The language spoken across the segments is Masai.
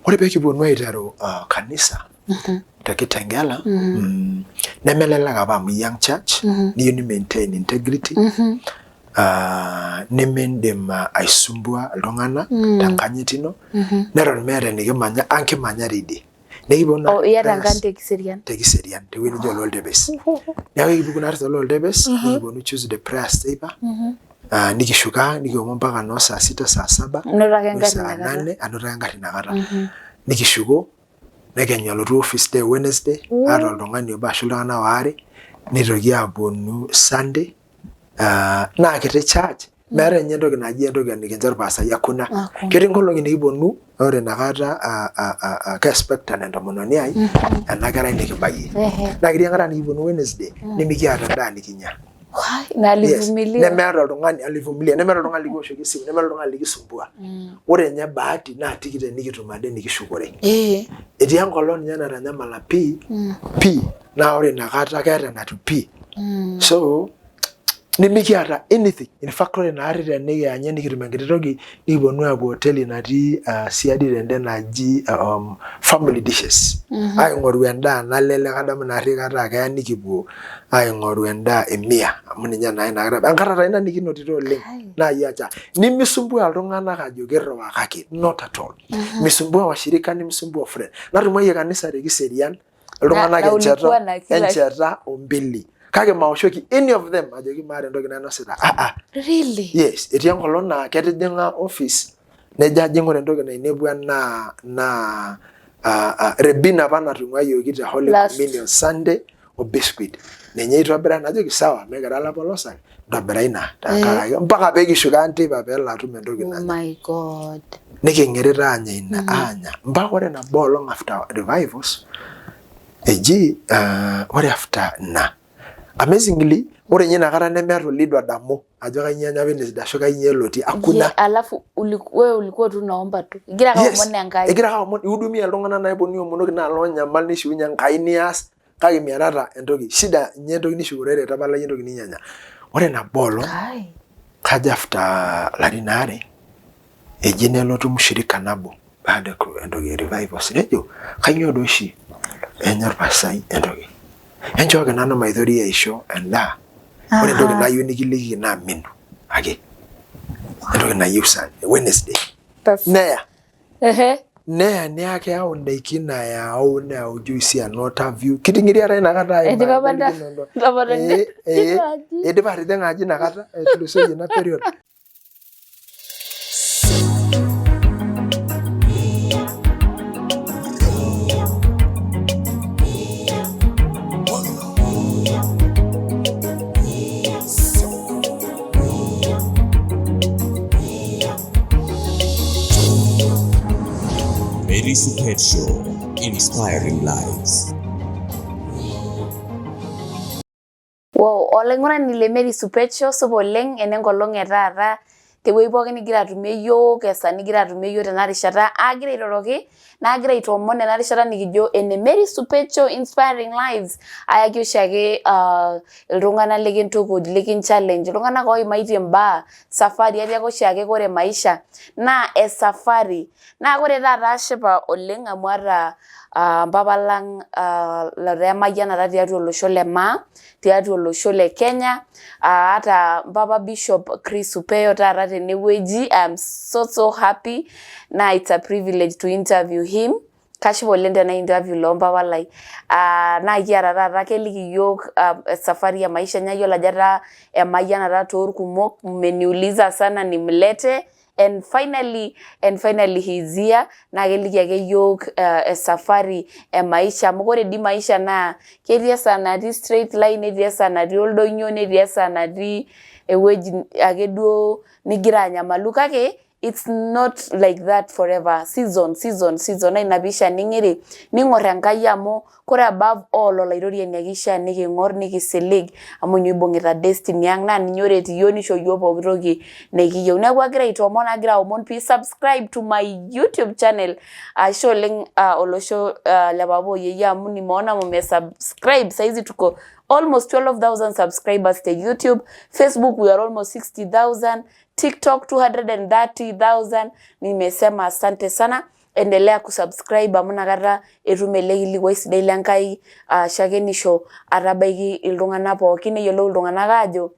Ore pee kiponu aiteru kanisa te Kitengela, nemelelek apa amu young church, niyieu ni maintain integrity, nimindim aisumbua iltung'anak tenkanyit ino, neton meeta enikimanya ang kimanya teidie. Nikiponu Oh, iyata enkang te Kiserian. Te Kiserian, tewueji nijo Ololtepes. Neeku ekipuku naarri tololtepes, nikiponu Tuesday prayers teipa, nikishuko ang, nikiomon mpaka noo saa sita, saa saba, Inoto ake engarri saa inakata. nane, anoto ake engarri inakata. Nikishuko, nekenyu alotu office day Wednesday, aata oltung'ani obo ashu iltung'anak waare, nitoki aaponu Sunday, naa kiti church meeta ninye entoki naji entoki nikincho orpasai hakuna. Hakuna. Ketii nkolong'i nikiponu ore inakata ke expect entomononi ai ena kerai nikibayie. Naa ketii enkata nikiponu Wednesday nimikiata endaa nikinya. Wai, na Yes. alivumilia. Nemeeta oltung'ani alivumilia, nemeeta oltung'ani likiwoshoki esimu, nemeeta oltung'ani likisumbua. Ore ninye bahati naa tikit enikitum ade nikishukore. Etii enkolong ninye natanyamala pii pii naa ore inakata keeta enatiu pii. So nimikiata anything. In fact ore naarri tenikianya nikitum enkiti toki nikiponu aapuo hoteli natii siadi tende naji family dishes. Aing'oru endaa nalelek adamu naarri kata keya nikipuo aing'oru endaa e mia amu ninye naa inakata enkata taa ina nikinotito oleng naa acha nimisumbua iltung'anak ajo kirriwakaki not at all. Misumbua washirika nimisumbua friend. Natung'uayie kanisa te Kiserian iltung'anak Na enchata ulikuwa na kila- enchata ombili kake maoshoki any of them ajoki maata entoki nainosita ah, ah. Really? Yes, etii enkolong naa ketijing'a office nejo ajing ore entoki nainepua naa naa rebin apa natung'uayioki te Holy Last. Communion Sunday o biscuit ninye itobira najoki sawa mikira lapolosak ntobira ina tenkaraki mpaka pekishuko ang teipa peelo atum entoki Oh nanya my God. niking'irita aanya ina aanya mpaka ore nabo olong after revivals eji ore after ina amazingly ore ninye inakata nemeeta olido adamu ajo kainyoo enya Wednesday ashu kainyoo elotie hakuna Ye, alafu wewe ulikuwa tu unaomba tu. Igira ake Yes. aomon Enkai. Egira ake aomon ihudumia iltung'anak naeponu iomonoki naa loonyamal nishiunye Enkai nias kake miatata entoki shida ninye entoki nishukurere tapala iyie entoki ninyanya ore nabo olong Kai. kajo after larin aare eji nelotu mshirika nabo baada ya entoki e revivals nejo kainyoo doi oshi enya orpasai entoki enchooki nanu maitoria aisho endaa ore entoki nayieu nikilikiki naa menu ake entoki nayieu sa Wednesday neya Ehe. Neya neya keyau ndaikin ayau neyau juice and what have you. Kiting'iriata inakata aimaa Eidipa apa nda- engolikinoto. apa nda- Eh, eidipa atijing'a aji inakata etulusoyie ina period. Mary Supet Show, inspiring lives. Wow, olaing'urani le Mary Supet Show, supa oleng enenkolong e taata tewueji pookin nigira atumie iyiook, esaa nigira atumie iyiook tena rishata aagira airoroki naagira aitoomon ena rishata nikijo ene Mary Supet Show inspiring lives ayaki oshiake iltung'anak likintukuj likin challenge iltung'anak oimaitie imbaa safari atiaka oshiake kore maisha naa esafari naa kore taata ashipa oleng amu aata mpapa lang lotaa emayianata tiatua olosho le maa tiatua olosho le Kenya aata mpapa Bishop Chris Supeyo taata tenewueji I'm so so happy naa it's a privilege to interview him kashipa oleng tena interview loo mpapa lai naa kiata taata keliki iyiok safari ya maisha enye ayiolo ajo etaa emayianata toorkumok mmeniuliza sana nimlete and finally and finally he is here naa keliki ake yiok esafari e maisha amu kore dii maisha naa ketii esaa natii straight line netii esaa natii oldonyio netii esaa natii ewueji ake duo nigira anyamalu kake it's not like that forever season season season naa ina pisha ning'iri ning'or Enkai amu kore above all olaitoriani ake ishaa niking'or nikisilig amu ninye oibung'ita destiny ang naa ninye oret iyiok nisho iyiok pooki toki nikiyieu. Neeku agira aitoomon agira aomon pee subscribe to my YouTube channel ashe oleng olosho le papa oyieyio amu nimeona mume subscribe saizi tuko almost 12000 subscribers te YouTube, Facebook we are almost 60000, TikTok 230000. Nimesema asante sana. Endelea kusubscribe amu inakata etum ele kilikuai sidai le Nkai shakenisho atabaiki iltung'anak pookin neyiolou iltung'anak aajo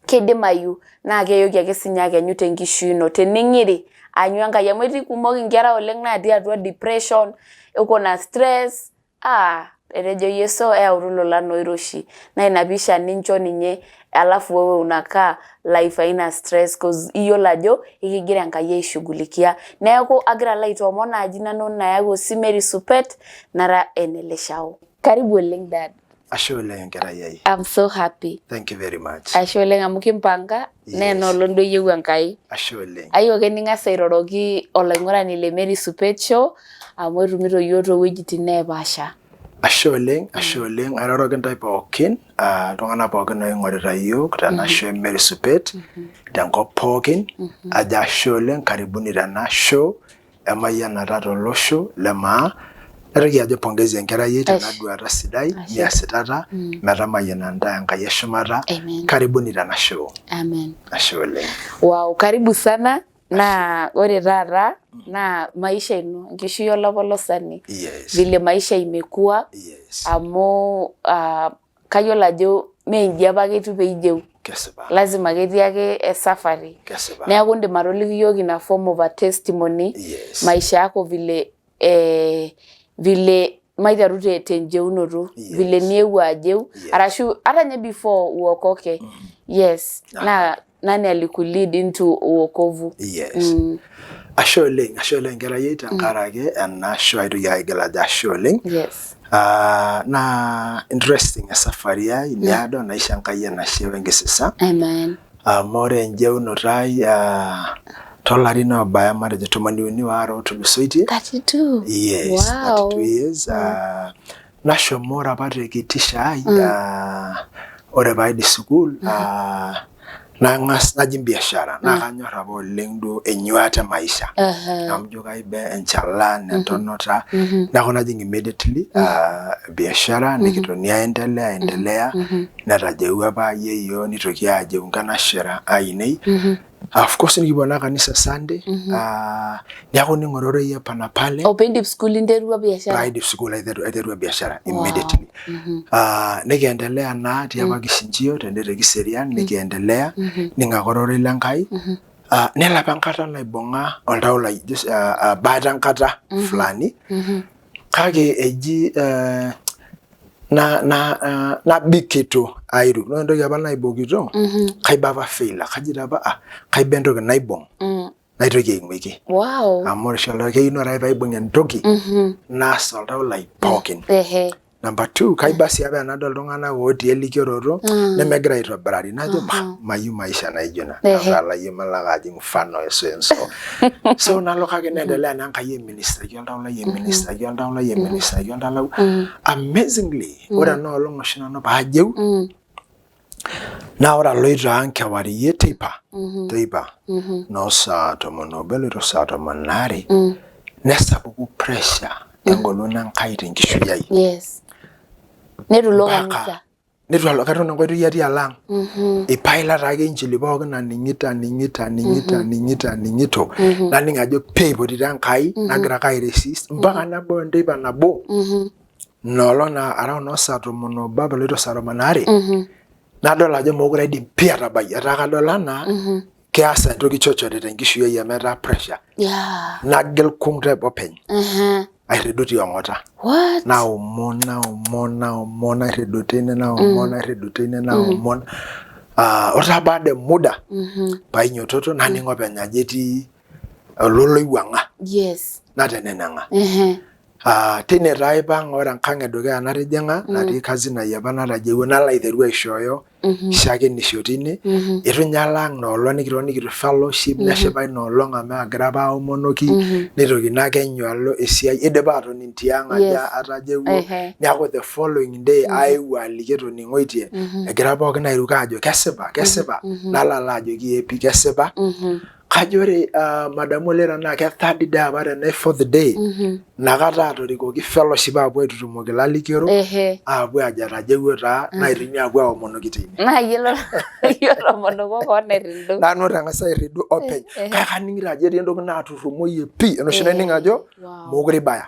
keidimayu naa keyoki ake sinye akenyu tenkishui ino tening'iri aanyu Enkai amu etii kumok inkera oleng natii atua depression uko na stress ah etejo Yesu eyautu ilolan oiroshi naa ina pisha nincho ninye alafu wewe unakaa life haina stress cause iyiolo ajo ikigira Enkai aishughulikia neeku agira alo aitoomon naaji nanu nayau osimeri supet nara eneleshao. Karibu oleng dad. Ashe oleng enkerai ai. I'm so happy. Thank you very much. Ashe oleng amu kimpanga Yes. naa enoolong duo eyieu Enkai. Ashe oleng. Ayieu ake ning'as airoroki olaing'urani le Mary Supet Show amu etumito iyiook toowuejitin neepaasha. Ashe oleng, ashe oleng. Airoroki intae pookin, ah, iltung'anak pookin oing'orita iyiook tena show e Mary Supet tenkop pookin. Ajo ashe oleng, karibuni tena show emayianata tolosho le maa. Naitoki ajo pongezi enkerai ai tena duata sidai niasitata metamayiana ntae Enkai eshumata. Amen. Karibuni tena show. Amen. Ashe oleng. Wow, karibu sana naa ore taata naa maisha ino enkishui olapolosani. Yes. Vile maisha imekuwa Yes. amu kayiolo ajo mee inji apake etiu peijeu. Kesipa. Lazima ketii ake esafari. Kesipa. Neeku indim atoliki iyiook ina form of a testimony. Yes. Maisha yako vile vile maiteru tenjeunoto. Yes. Vile niewuo ajeu. Yes. Arashu ata ninye before uokoke. Yes. Naa nani alikulead into uokovu? Yes. Ashe oleng, ashe oleng enkerai ai tenkaraki ena show aitoki aigil ajo ashe oleng. Yes. Naa interesting esafari ai niado naisho Enkai enashe wenkisisa. Amen. Amu ore enjeunoto ai toolarin oobaya matejo 32 ootulusoitie. 32? Yes, Wow. 32 years. Nashomo ore apa tekitisho ai ore paidip sukuul nang'as najing biashara naa kanyor apa oleng duo enyuata e maisha. Amu ijo kaiba enchalan, entonota neeku najing immediately biashara nikitoni aendelea aendelea netajeuwua apa yieyioo nitoki ajeu nkanashera ainei. Of course nikipuo naa kanisa Sunday neeku ning'ororoi hapa na pale. O piindip sukuul interua biashara? Paidip sukuul aiterua biashara immediately. Nikiendelea naa tiapa Kishinjio tende te Kiserian nikiendelea ning'aku ororei le Nkai. Nelo apa enkata naibung'a oltau lai baada enkata fulani kake eji nabik eitu airuk. Ore entoki apa naibokito kaiba apa failure, kajito apa kaiba entoki naibung naitoki aing'uiki. Wow. Amu ore oshi oltau keyieu ore ake paibung entoki naas oltau lai pookin. Number 2, kaiba sii apa enadol iltung'anak otii elikioroto nemegira aitobirari. Najo mayieu maisha naijo ina. Alayie malo ake ajing mfano e so and so. So nalo kake neendelea naa Enkai aiministaki oltau lai, aiministaki oltau lai, aiministaki oltau lai. Amazingly, ore ena olong oshi nanu paajeu, naa ore aloito ang kewarie teipa, teipa, noo saa 11 eloito saa 12, nesapuku pressure engolon Enkai tenkishui ai. Yes. Neitu ilo Mpaka kanisa. neitu alo, katon enkoitoi atii alo ang. Eipaila taake inchili pookin aning'ito aning'ito aning'ito aning'ito aning'ito naning ajo pee eipotito Enkai nagira ake airesist mpaka nabau enteipa nabo inoolong naa around noo saa 11 apa eloito saa 12 nadol ajo mookure aidim pii atabai etaa kadol anaa keasa entoki chochote tenkishui ai amu etaa pressure. Yeah. Nagil kung openy. Airridu tiong'ota. What? Naomon naomon naomon nairridu teine naomon nairridu teine naomon. Ore taa baada e muda painyototo naning openy ajo etii ololoiwuang'a. Yes. Nateneneng'a. Teine taa aipang' ore enkang edukuya natijing'a natii cousin ai apa natajeuwua nalo aiteru aishooyo shakenisho tine. Eitu ninye alo ang ina olong nikitoni nikitu fellowship neshipa ina olong amu egira apa aomonoki neitoki ina kenyu alo esiai eidipa atoning tiang ajo atajeuwuo. Neeku the following day aewuo aliki etoning'oitie egira pookin airuko aajo kesipa kesipa nalo alo ajoki ee pii kesipa. Kajo ore madamu oleng tenaa ke third day apa tenaa fourth day nakata atorikoki fellowship aapuo aitutumoki ilalikiorok aapuo aajo etajeuo taa naitokini aapuo aomonoki teine. Naa iyie iyie otomonoko koon airridu. Nanu otang'asa airridu openy. Kake kaning'ito ajo etii entoki naaturrumoyie pii enoshi naning ajo mookure ibaya.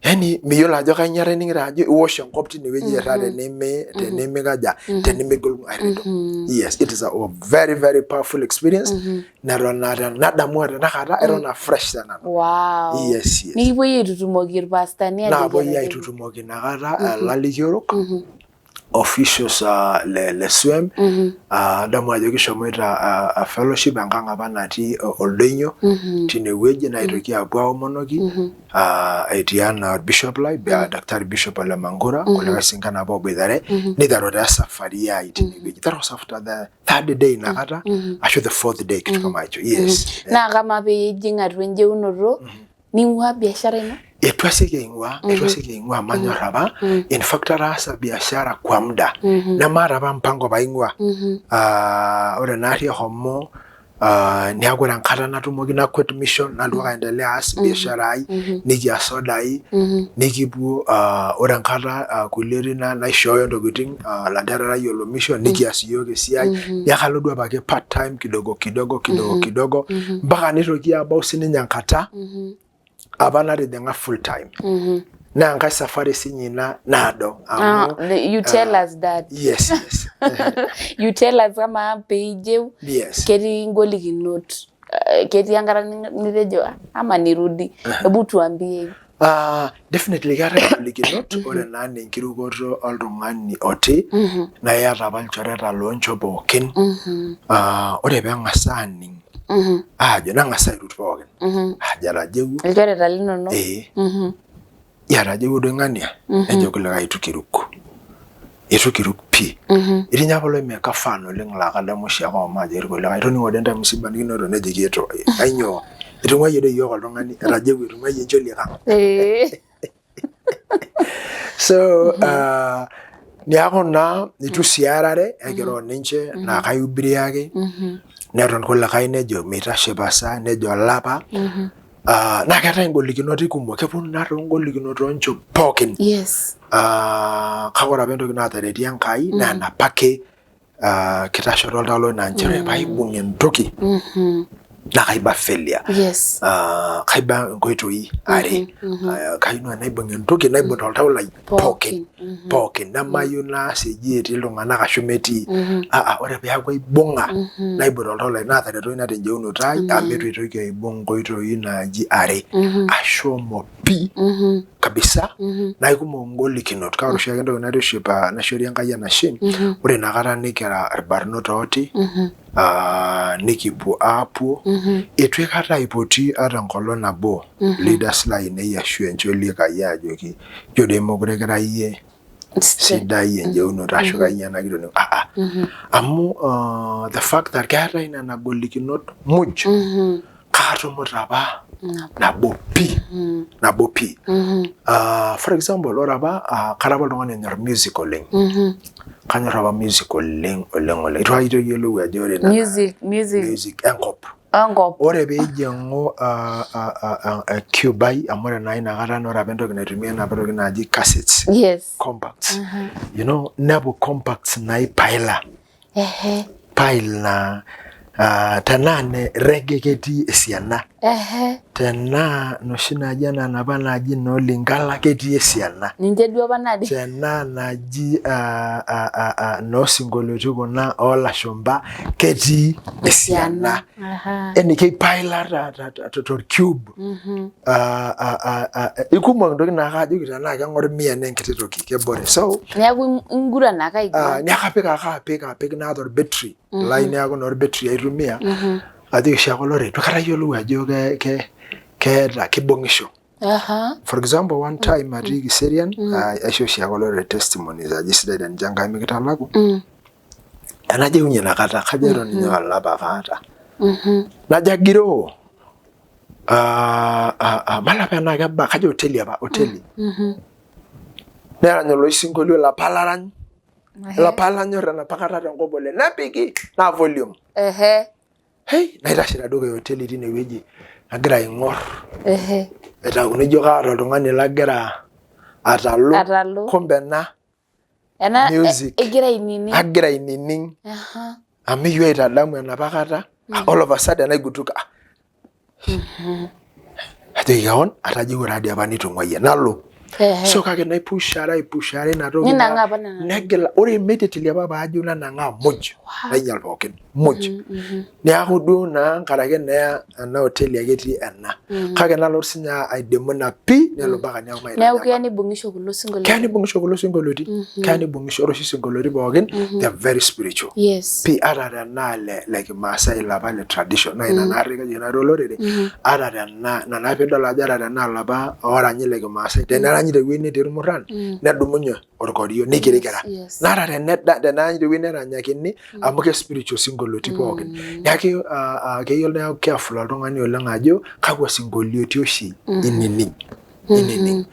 Yani miyiolo ajo kainyoo etaning'ito ajo iwosh enkop tinewueji etaa tenimikaja tenimigil airridu. Yes, it is a very very powerful experience neton aa tenadamu o tenakata eton aa fresh te nanu. Wow. Yes. Nikipuoi aitutumoki irpastani ajoki Naapuoi etajepuo. aitutumoki inakata ilalikiorok officials le SWEM. Adamu ajo kishomoita fellowship enkang apa natii oldoinyio tinewueji naitoki apuo aomonoki etii anaa orbishop lai Daktari Bishop Ole Mankura kulikae sinkan apa oboitare niteru taa esafari ai tinewueji. That was after the third day inakata ashu the fourth day kitu kama hicho. Yes. Naa kamaa pee ijing atua enjeunoto ning'ua biashara ino? Eitu asioki aing'ua, eitu asioki aing'ua manyor apa. In fact ataasa biashara kwa muda. Nemaata apa mpango paing'ua. Ah, ore naarri eshomo niaku ore enkata natumoki nakwet mission nalotu ake aendelea aas biashara ai nikias sodai nikipuo ore enkata kulie tina naishooyo ntokitin lanterera yiolo mission nikias iyiook esiai niaku alo duo apake part time kidogo kidogo kidogo kidogo mpaka nitoki abau sininye enkata apa natijing'a full time. Naa enkae safari sinye ina naado amu You tell us that. Yes. You tell us amaa peijeu ketii ingolikinot, ketii enkata nitejo ama nirudi, hebu tuambie. Definitely keetae ingolikinot. Ore naa enaa enkirukoto oltung'ani oti naa iyata apa ilchoreta looncho pookin. Ore peeng'as aaning aajo neng'as airut pookin ajo etajeuo Ilchoreta linonok? Ee. Etajeuo duo ng'ania nejo kulikae eitu kiruk. Eitu kiruk pii. Etii ninye apa oloimeeka fan oleng laa kadamu oshiake omaajo etii kulikae toning'o doi ntae msiba nikinoto nejoki eitu kainyoo etung'uayie doi iyiook oltung'ani etajeuo etung'uayie encholiek ang. So niaku naa eitu sii aarare ekiro ninche naa kaihubiria ake neton kulikae nejo meitashe pasa nejo olapa. Naa keetae ingolikinot kumok, keponu naa toongolikinot toonchot pookin. Kake ore apa entoki naataretie Enkai naa enapake kitashoto oltau lai naa nchere paibung entoki naa kaiba failure. Kaiba inkoitoi are. Kayieu naa naibung entoki naibung toltau lai pookin pookin nemayieu naas eji etii iltung'anak ashu metii. Ore peeku aibung'a naibung toltau lai naatareto ina tenjeunoto ai amu eitu aitoki aibung inkoitoi naaji are. Ashomo pii kabisa naa ikumok ingolikinot kake ore oshiake entoki naitiship naishorie Enkai enashe ore inakata nikira irbarnot ooti nikipuo aapuo eitu aikata aipoti ata enkolong nabo leaders lainei ashu encholiek ai aajoki ijo doi mekure kira iyie sidai enjeunoto ashu kainyoo ena kitoning'o amu the fact that keetae nena golikinot muj kaatumuta apa nabo pii nabo pii. For example ore apa kara apa oltung'ani onyor music oleng. Kanyor apa music oleng oleng oleng. Eitu aikata ayiolou ajo ore nena Music, music music enkop. Enkop. Ore peijing'u cube ai amu ore naa inakata naa ore apa entoki naitumia naa apa toki naaji cassettes. Compacts. You know nepu compacts naipaila. Pile naa tenaa ne reggae ketii esiana. Tenaa noshi naaji anaa inapa naaji noo Lingala ketii esiana. Ninche duo apa natii. Tenaa naaji noo sinkolioitin kuna oo lashumba ketii esiana. Yani keipaila torcube. Ikumok intokitin naa kajoki tenaa keng'or mia naa enkiti toki kebore. So Neeku inguran ake aiguran. Neeku kapik ake apik apik naata orbetri lai neeku naa orbetri aitumia ajoki oshiake olorere eitu aikata ayiolou ajo keeta kibung'isho. For example one time atii Kiserian aisho oshiake olorere testimonies ajo sidai tenincho Enkai mikitalaku. Enajeunye inakata kajo eton ninye olapa ake aata. Najo agiroo malapa enaa keba kajo hoteli apa hoteli. Nerany oloshi sinkolio lapa larany lapa lanyor enapa kata tenkop oleng nepiki naa volume. Hei, naitashe tedukuya hoteli tinewueji nagira aing'or aitaku nijo kaata oltung'ani lagira atalu, Atalu. kumbe ena Ena music. Igira ainining. Agira ainining amu iyieu aitadamu enapa kata. All of a sudden naigutuka, ah, ajoki kewon atajeuo taadii apa nitung'uayie nalo. So kake naipushare aipushare ina toki. Ninang'aa apa nena. Negila ore immediately apa paajo nanang'aa muj, nainyial pookin muj. Neeku duo naa nkaraki naa ena hoteli ake etii ena, kake nalotu sinye aidimu ina pii nelo mpaka neeku Neeku maitanyamal. keya nibung'isho kulo sinkolioitin. Keya nibung'isho kulo sinkolioitin, keya nibung'isho. Ore oshi sinkolioitin pookin, they are very spiritual. Pii, ata tenaa le kimaasai lapa le tradition, naa ina naarri kajo natii olorere, ata tenaa ina naa piidol ajo ata tenaa lapa ooranyi le kimaasai, teneranyi tewueji netii irmurran nedumunye orkorio nikirikira. Naa ata teneranyi tewueji neranyakini, amu ke spiritual sinkolioitin pookin. Neeku keyieu neeku careful oltung'ani oleng ajo kakwa sinkolioitin oshi inining inining.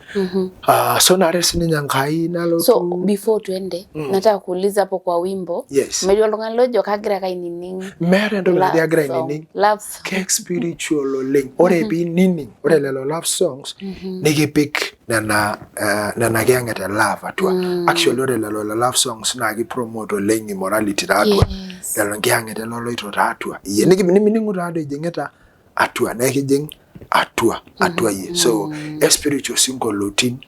So naaret sininye Enkai nalotu. So before tuende, nataka kuuliza hapo kwa wimbo. Metii oltung'ani lojo kagira ake ainining. Meeta entoki naji Love agira song. ainining. Love song. Ke spiritual oleng. Ore piinining, ore lelo love songs nikipik nena nena kiyang'et e love atua. Actually ore lelo le love songs naa kipromote oleng immorality tiatua. Lelo nkiyang'et eloloito tiatua iyie nimining'u taadoi ijing'ita atua, naa ekijing atua atua iyie. So e spiritual sinkolioitin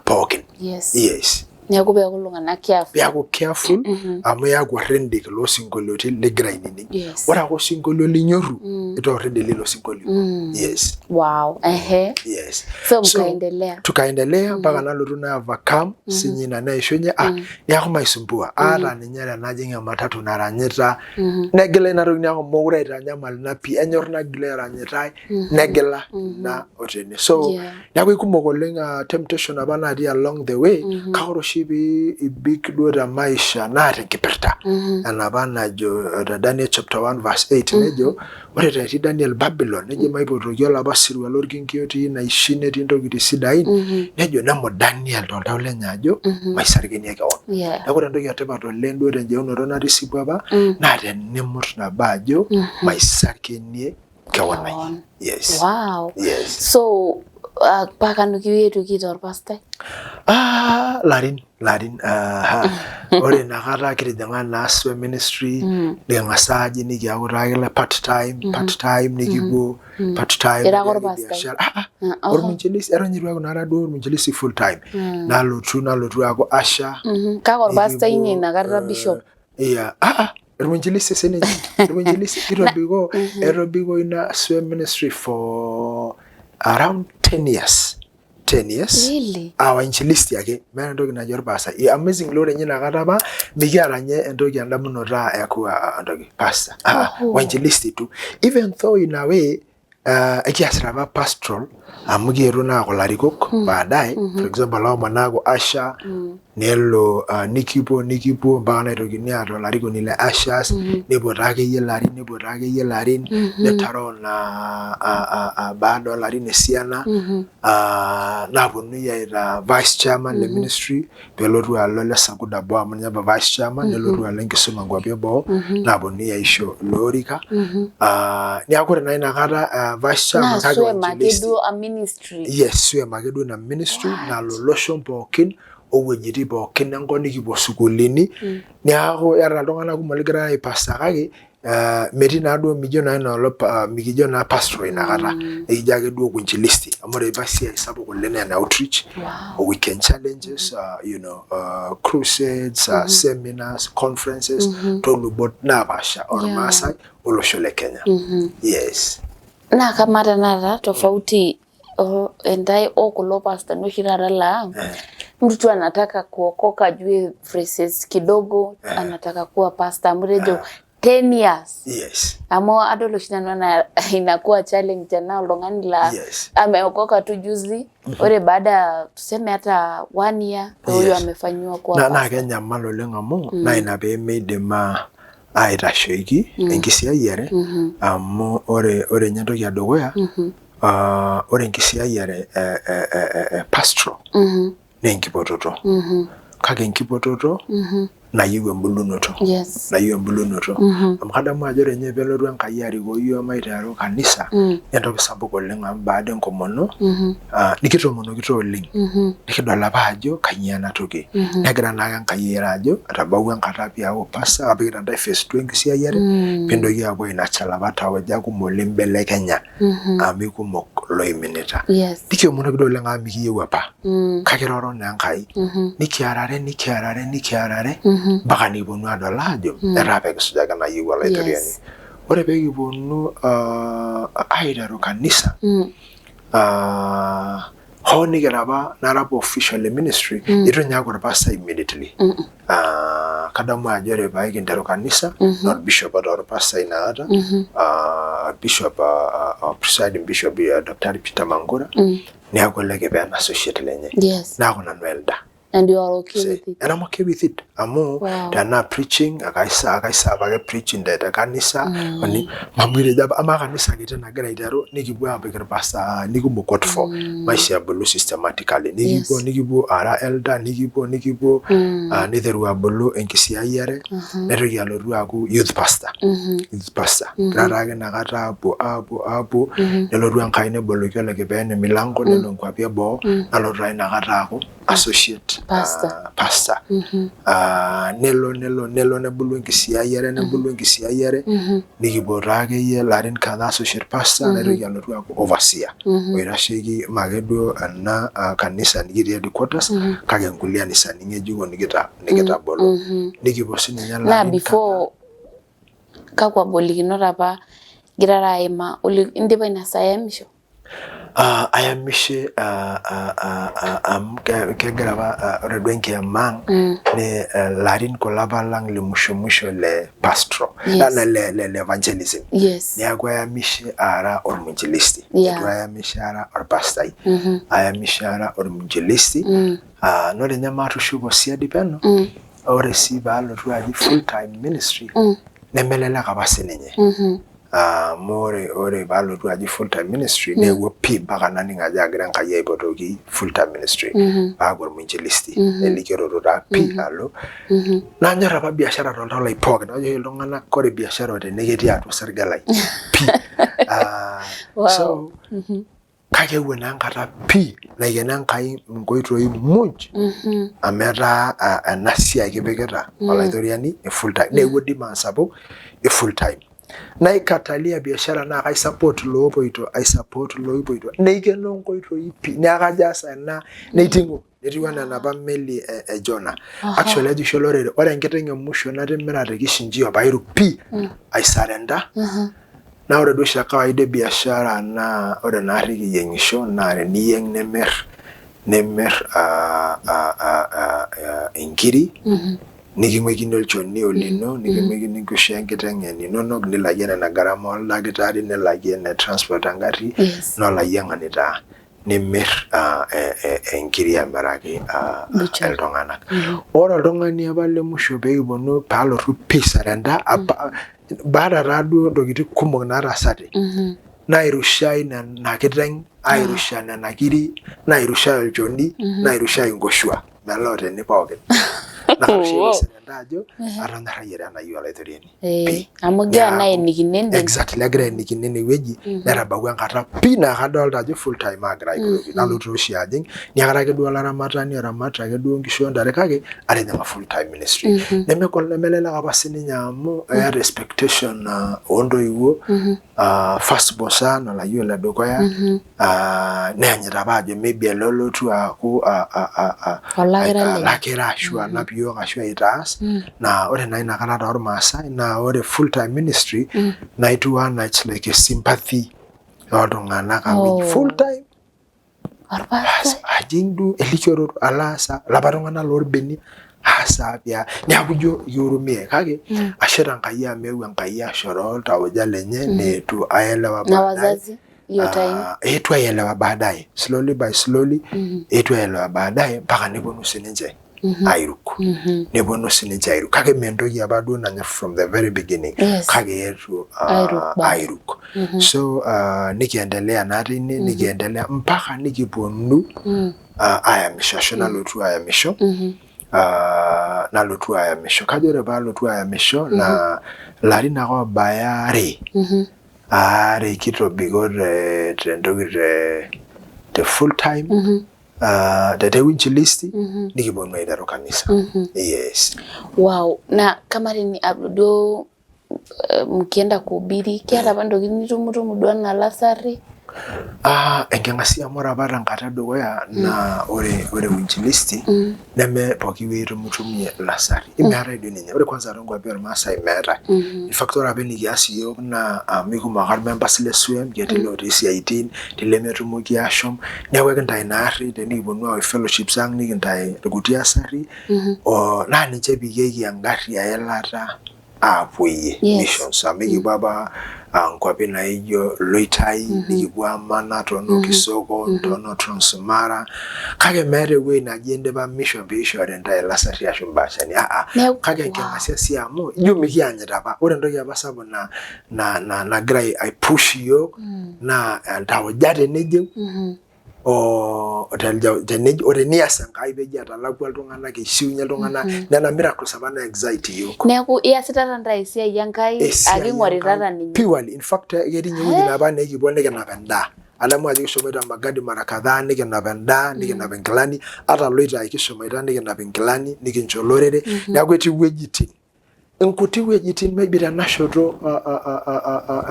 pookin. Yes. Neeku peeku iltung'anak careful. Piaku careful amu iyaku orrendik loosinkolioitin ligira ainining. Ore ake osinkolio linyorru, itaa orrendik lilo sinkolio. Yes. Wow. Ehe. Yes. So mkaendelea. Tukaendelea mpaka nalotu na overcome sinye ina neishunye, ah, neeku maisumbua ata ninye tenajing ematatu naranyita, negila ina toki, neeku mokure aitanyamal ina pii, enyor nagila eranyitae, negila ina otene. So neeku ikumok oleng temptation apa natii along the way, kake ore oshi pee ibik duo te maisha naa tenkipirta enapa najo te Daniel chapter 1 verse 8, nejo ore tetii Daniel Babylon, nejo maipotoki olapa sirua lorkinki otii naishi netii ntokitin sidain, nejo nemut Daniel toltau lenye ajo maisarkenie kewon. Neeku ore entoki etipat oleng duo tenjeunoto natisipu apa naa tenimut nabo ajo maisarkenie kewon ai. Kewon. Yes. Wow. Yes. So paka nikiyetuki torpastai. Ah, larin larin, aha. Ore inakata kitijing'a naa Sway ministry, niking'as aaji nikiaku taa kile part time, part time nikipuo part time. Ira ake nikiaki orpastai? biashara. Ah, ah, Ah, oho. ormwinjilisi eton eitu aaku inakata duo ormwinjilisi full time. Nalotu aaku usher. Kake orpastai Nikipuo, inye inakata bishop. Yeah. Ah, ah, irmwinjilisi sininye. Irmwinjilisi kitobiko, etobiko ina Sway ministry for around 10 years. 10 years. Really? Aa wainjilisti ake, meeta entoki naji orpastai. Amazingly ore ninye inakata apa mikiata ninye entoki endamunoto ekuwa entoki pastor. Ah, Oho. wainjilisti tu. Even though in a way ekiasita apa pastoral amu kietuo naa aaku ilarikok baadaye. For example ahomo naaku usher, nelo nikipuo mpaka naitokini aata olarikoni le ushers, nepuo taa akeyie ilarin, nepuo taa akeyie ilarin, netaroo naa baada oolarin esiana, naaponunui aitaa vice chairman le ministry, pelotu alo le Sakuda boo amu ninye apa vice chairman, nelotu alo enkisuma nkuapi eboo, naaponunui aisho ilo orika. Niaku ore naa inakata vice chairman Naa kake Swem ake wainjilisti. duo a ministry. Yes, Swem ake duo ina ministry nalo iloshon pookin owuejitin pookin enkop, nikipuo sukuulini. Niaku eeta iltung'anak kumok ligira aipasa, kake metii naa duo, mijo naa ina olong mikijo naa pastor inakata, ekijo ake duo uinjilisti amu ore apa esiai sapuk oleng naa ene outreach, weekend challenges, crusades, seminars, conferences toolubot napaasha ormaasai olosho le Kenya. Yes. Naa kamaa tenakata tofauti entae okulo pastani oshi taata laa mtu tu anataka kuokoka ajue phrases kidogo, anataka kuwa pastor, amu tejo 10 years. Amu adol oshi nanu anaa inakuwa challenge tenaa oltung'ani laa ameokoka tu juzi, ore baada tuseme hata one year huyo amefanyiwa kuwa Naa pastor. kenyamal oleng amu naa ina pee meidim aitashoiki enkisiayiare, amu ore ninye entoki edukuya, ore enkisiayiare e pastoral naa enkipototo, kake enkipototo Nayieu embulunoto. Nayieu embulunoto. Amu kadamu ajo ore ninye peelotu Enkai arikoo iyiook maiteru kanisa, entoki sapuk oleng amu baada enkomono, nikitoomonokito oleng. Nikidol apa ajo kainyoo ena toki. Negira naake Enkai airo ajo etabawua enkata piaku pastor, apikita intae phase 2 enkisiayiare, pintoki aapuo ainurture ilapa tauja kumok limbelekenya amu ikumok loiminita. Nikiomonokito oleng amu mikiyieu apa. Kake iroro naa Enkai. Nikiarare, nikiarare, nikiarare, mpaka nikiponu adol aajo etaa pee kisujaki enayieu Olaitoriani. Ore pee kiponu aiteru kanisa, hoo nikira apa nara apa official e ministry, eitu ninye aaku orpastai immediately. Kadamu ajo ore pee kinteru kanisa, naa orbishop otaa orpastai inakata, Bishop, presiding bishop Daktari Peter Mangura, neeku ele kipen associate lenye. Naaku nanu elder. And you are okay See, with it? And I'm okay with it. Amu tenaa preaching, akaisa apake preaching te kanisa, oni mamu apa ama kanisa kiti nagira aiteru, nikipuo aapik irpasani kumok what for. Maisha ebulu systematically. Nikipuo nikipuo ara elder, nikipuo niteru abulu enkisiayiare, nitoki alotu aaku youth pastor. Youth pastor. Egira taake inakata aapuo aapuo aapuo, nelotu Enkai neboloki olekipeen emilango, nelo nkuapi eboo, nalotu taa inakata aaku associate pastor. Pastor. Nelo nelo nelo nebulu enkisiayiare, nebulu enkisiayiare, nikipuo taa akeyie ilarin kadhaa associate pastor, naitoki alotu aaku overseer oitasheki mme duo ena kanisa nikitii headquarters, kake nkulie anisani ng'ejuko nikitabolo. Nikipuo sininye Naa ilarin. Before, kakwa golikinot apa igirara aimaa? Indipa ina saa ayamisho? Ayamishe amu kegira apa ore duo enkiama ang ni ilarin kulo apa lang le musho musho le pastoral le evangelism. Neeku ayamishe ara ormwinjilisti. Eitu ayamishe ara orpastai. Ayamishe ara ormwinjilisti. Naa ore ninye maatushuko siadi peno, ore sii paalotu aji full time ministry, nemelelek apa sininye. Amu ore paalotu aji full time ministry, neewuo pii mpaka naning ajo agira Enkai aipotoki full time ministry, paaku ormwinjilisti. Elikioroto taa pii alo. Nanyor apa biashara toltau lai pookin. Najoki iltung'anak ore biashara tene ketii atua osarge lai. Pii. So kake eewuo naa enkata pii naikeno Enkai inkoitoi muj amu etaa ena siai kipikita Olaitoriani e full time. Neewuo demand sapuk e full time. Naikatalia biashara naa kaisupport iloopoito, aisupport iloopoito, neikeno nkoitoi pii. Neeku kajo aas ena neiting'o. Netiu anaa enapa meli e Jonah. Actually ajo oshi olorere ore enkiteng' e musho natimira te kichinjio pairuk pii aisurrender. Naa ore duo oshi te kawaida e biashara naa ore naarri kiyieng'isho naa teniyieng' nimir inkiri, niking'uikini olchoni olino, niking'uikini nkishu enkiteng' eninonok, nilakie nena gharama oldakitari, nilakie ene transport engarri, naa olayieng'ani taa. Nimir inkiri amiraki Butchery. iltung'anak. Ore oltung'ani apa le musho pee kiponu paalotu pii aisurrender baada taaduo ntokitin kumok naataasate, nairushai nena kiteng', airusha nena kiri, nairushai olchoni, nairushai inkoshua metaa tene pookin. Nakata oshi aisurrender ajo atonyorrayie taa enayieu Olaitoriani. Pii. Amu igira naa Neeku aenikino ende. Exactly, agira aenikino ene wueji, netabawua enkata pii naa kadolta ajo full time aagira aipotoki. Nalotu oshi ajing, niakata ake duo olaramatani oramat ake duo nkishu ontare kake atijing'a full time ministry. Nemegol nemelelek apa sininye amu eeta expectation oontoiwuo, first born son olayioni ledukuya, neanyita apa ajo maybe ele olotu aaku Olakira lenye. olakira ashu anap iyiook ashu aitaas. Naa ore naa inakata toormaasai naa ore full time ministry naa itiu anaa it's like a sympathy ooltung'anak amu full time Orpastai. Ajing duo elikioroto alo aasa ilapa tung'anak lorbenia aasa pia neeku ijo kiurumie kake ashe tenkai amu eewuo Enkai ashoroo iltauja lenye neitu aelewa Na baadaye. wazazi hiyo time? Eitu aielewa baadaye, slowly by slowly eitu aielewa baadaye mpaka neponu sininche airuk, neponu sininche airuk, kake mee entoki apa duo nanyor from the very beginning, kake eetuo Airuk baadaye. Airuk. So nikiendelea naa teine, nikiendelea mpaka nikiponu ayamisho ashu nalotu ayamisho. Nalotu ayamisho. Kajo ore paalotu ayamisho naa ilarin ake oobaya aare, aare kitobiko te tentoki te te full time te uinjilisti nikiponu aiteru kanisa. Yes. Wow. Na kama teni duo mkienda kuhubiri kiata apa ntokitin nitumutumu duo anaa lasari? Enking'asia amu ore apa tenkata edukuya naa ore uinjilisti neme pooki wueji itumutumie lasari. Meetae doi ninye. Ore kwanza toonkuapi ormaasai meetae. In fact ore apa enikias iyiook naa amu ikumok apa irmembers le swam, ketii ilotii isiaitin, etii ilemetumoki ashom, neeku ekintayu ina arri tenikiponu aosh fellowships ang nikintayu irkuti asari naa ninche epikieki engarri eilata aapuoyie missions amu ekipuo apa nkuapi naijo Loitai, nikipuo amanaa too noo Kisokon, too noo Trans Mara, kake meeta ewueji naji indipa mission pee ishori intae ilasarri ashu imbaashani aa kake enking'asia sii amu ijo mikianyita apa. Ore entoki apa sapuk nagira aipush iyiook naa iltauja tenejeu o tenias Enkai peji etalakua iltung'anak eishiunye iltung'anak nena miracles apa na excite iyiook. Neeku iasitata ntae esiai Enkai ake ing'oritata ninye. Purely in fact ketii ninye ewueji naba naa ekipuo nikinap endaa. Adamu ajo kishomoita Magadi mara kadhaa nikinap endaa nikinap inkilani ata Loitai kishomoita nikinap inkilani nikincho olorere neeku etii wuejitin inkuti wuejitin maybe tena shoto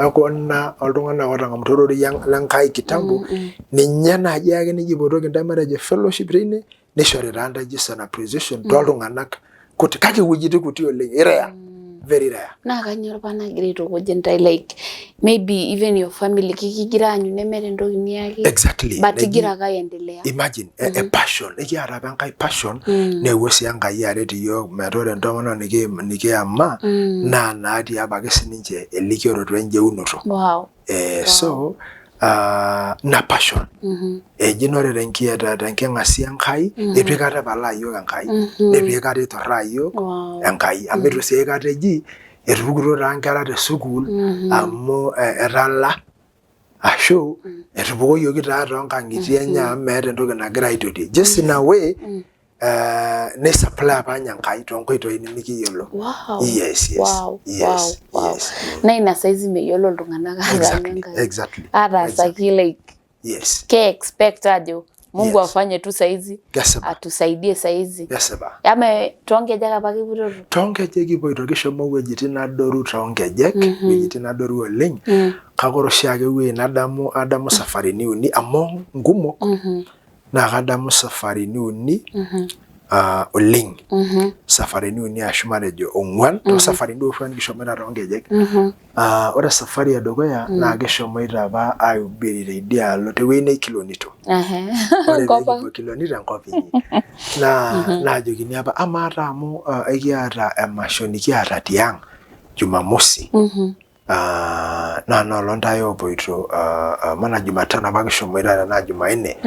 ekuna oltung'anak ootang'amutua ororei le Nkai kitambo ninye naaji ake nijo ipotoki intae matejo fellowship teine nishori taa intae just an appreciation tooltung'anak kuti kake iwuejitin kuti oleng rare very rare. Naa kanyoo apa nagira aitukuj intae like maybe even your family kikigira aanyu nemeeta entoki niyaki Exactly. but igira ake aendelea. Imagine a passion ekiata apa Enkai passion neewuo sii Enkai aret iyiook metaa ore entomononi nikiyama naa naatii apake sininche elikioroto enjeunoto. Wow. So ina passion eji naa ore tenking'asia Enkai eitu aikata epalaa iyiook Enkai neitu aikata itorraa iyiook Enkai amu eitu sii aikata eji etupukutuo taa nkera te sukuul amu etala ashu etupukoyioki taa toonkang'itie enye amu meeta entoki nagira aitotie. Just in a way neisupply apa ninye Enkai toonkoitoi nimikiyiolo. Wow. Yes. Wow. Yes, Wow. Wow. yes. Na ina saizi meyiolo iltung'anak ataanyu Enkai. Ataasaki like ke expect ajo Mungu afanye tu saizi atusaidie saizi. Kesipa. Ama toonkejek apa kiputoto? Toonkejek kipoito kishomo wuejitin adoru toonkejek, wuejitin adoru oleng. Kake ore oshiake ewueji nadamu adamu safarini uni amu nkumok naa kadamu safarini uni oleng. Safarini uni ashu matejo ong'uan too safarini duo oshi nikishomoita toonkejek. Ore safari edukuya naa kishomoita apa aihubiri teidialo tewueji neji Kilonito. Ore pee kipuo Kilonito enkop inyi naa naajokini apa amaa taa amu ekiata emasho nikiata tiang Jumamosi naa enoolong ntae oopoito mana Jumatano apa kishomoita tenaa Jumanne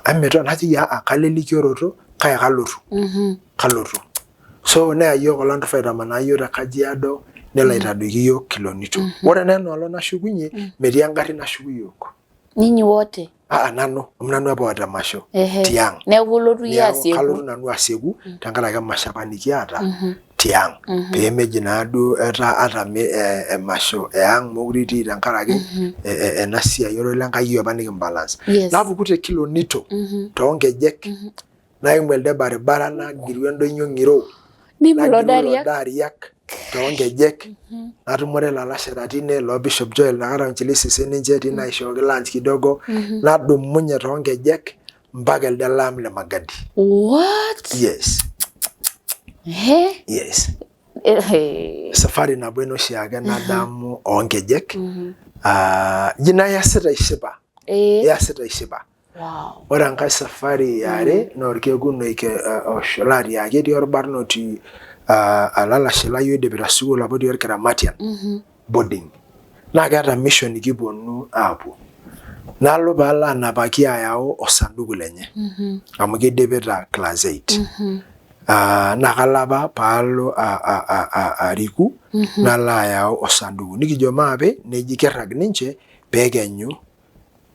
emito najoki aa kalo elikioroto kake kalotu kalotu. So neya iyiook olanturr aitamanaa iyiook te Kajiado nelo aitadoiki iyiook Kilonito. Ore naa enoolong nashukunyie metii engarri nashuku iyiook. Ninyi wote? Aa nanu amu nanu apa oota emasho tiang. Neeku ilotu iyie asieku. Kalotu nanu asieku tenkaraki emasho apa nikiata tiang. Pee meji naaduo etaa ata emasho e ang mookure itii tenkaraki ena siai ororei le Nkai iyiok apa nikimbalance. Napuku te Kilonito toonkejek naimu elde baribara nagiru endoinyio ng'iro Nimu nagiru ilo ilo dariak toonkejek natumore ilalashera tine loo Bishop Joel inakata Mchilisi sininche tine aishooki lunch kidogo nadumunye toonkejek mpaka elde lam le Magadi. What? Yes. He? Yes. Eh, Safari nabo ina oshiake nadamu oonkejek. Ah, ji nayasita ishipa. Iyasita ishipa. Wow. Ore enkae safari eare naa orkekun laatiaki etii orbarnoti olalashe lai oidipita sukuul apa otii Orkiramatian boarding. Naa keeta mission nikiponu aapuo. Nalo paalo anapaki ayau osanduku lenye amu keidipita class 8. Naa kalo apa paalo ariku nalo ayau osanduku. Nikijo maape neji kirrag ninche pee ekenyu.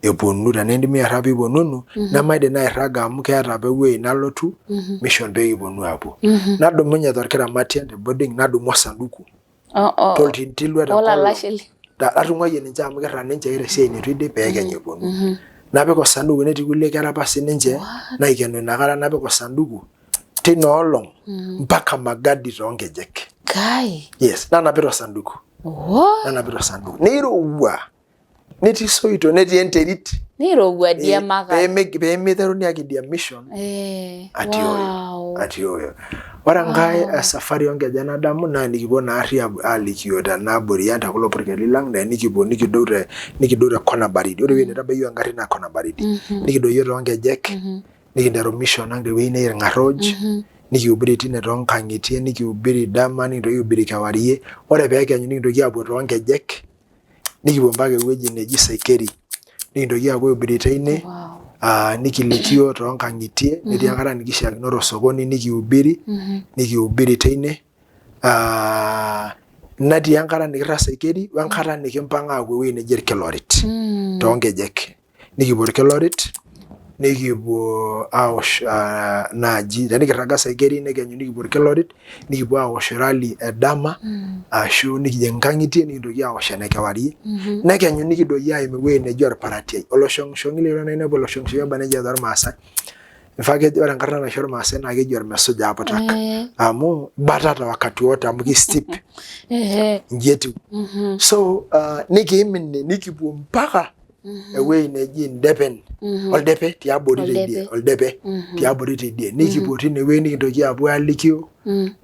eponu tenindimi airraga piiponunu nemaidim naa airraga amu keeta apa ewuei nalotu mission pee kiponu aapuo. Nadumunye torkiramatian te boarding nadumu osanduku Oh, oh. toltintilua tenkolong. Olalashe li. Atung'uayie ninche amu kirrag ninche keeta esiai neitu eidip pee kenya eponu. Napik osanduku netii kulie kera apa sininche naikeno inakata napik osanduku teina olong mpaka Magadi toonkejek. Kai. Yes, nanapita osanduku. What? Nanapita osanduku. Neirowua. Netii soito netii enterit. Neirowua dii emaka. Pee miteruni ake idia mission atioyo. Atioyo. Ore enkae safari oonkejek nadamu naa enikipuo naarri alikio tena abori ang te kulo purkeli lang naa enikipuo nikidou te nikidou te kona baridi. Ore ewueji naitabaya engarri naa kona baridi. Nikidoyio toonkejek nikinteru mission ang tewueji neji Irng'arroj nikiubiri tine toonkang'itie nikiubiri dama nikintoki aihubiri kewarie. Ore pee ekenyu nikintoki aapuo toonkejek nikipuo mpaka ewueji neji Saikeri nikintoki aapuo aihubiri teine nikilikio toonkang'itie netii enkata nikishiakinote osokoni nikiubiri nikiubiri teine natii enkata nikirrag Saikeri wenkata nikimpang'a aapuo ewueji neji Irkilorit toonkejek nikipuo Irkilorit nikipuo aosh naaji tenikirraga Saikeri nekenyu nikipuo Irkilorit nikipuo aosh rally edama ashu nikijing inkang'itie nikintoki aosh ene kewarie nekenyu nikidoyio aim ewueji neji Orparatiai oloshong'ishong'i lelo naa inepu oloshong'ishong'i oba nejia tormaasai in fact keji ore enkarna naisho irmaasai naa keji ormesuja aputak amu ibatata wakati wote amu ki steep inji etiu so nikiim ine nikipuo mpaka ewueji neji Ndepen oldepe tiabori teidie oldepe tiabori teidie nikipuo tine wueji nikintoki aapuo alikio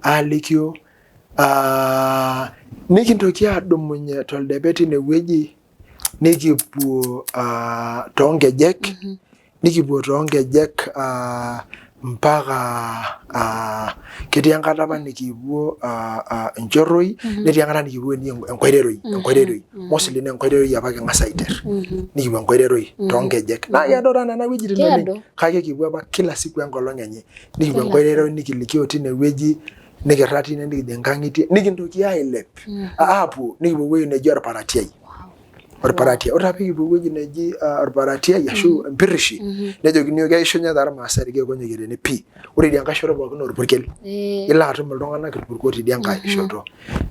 alikio nikintoki aadumunye toldepe tine wueji nikipuo toonkejek nikipuo toonkejek mpaka ketii enkata apa nikipuo Nchorroi netii enkata nikipuo Enkoireroi Enkoireroi mostly naa Enkoireroi apa king'as aiter nikipuo Enkoireroi toonkejek naa kedo taa nena wuejitin oleng kake kipuo apa kila siku enkolong enye nikipuo Enkoireroi nikilikio tine wueji nikirrag tine nikijing inkang'itie nikintoki ailep aapuo nikipuo ewueji neji Orparatiai Orparatia. Ore taa pikipuo ewueji neji Orparatiai ashu Empirrishi nejokini iyiok keishunye taa irmaasai irkeek onyokie tene pii. Ore idia nkae shoto pookin naa orpurkel. Ilo atum iltung'anak irpurko tidia nkae shoto.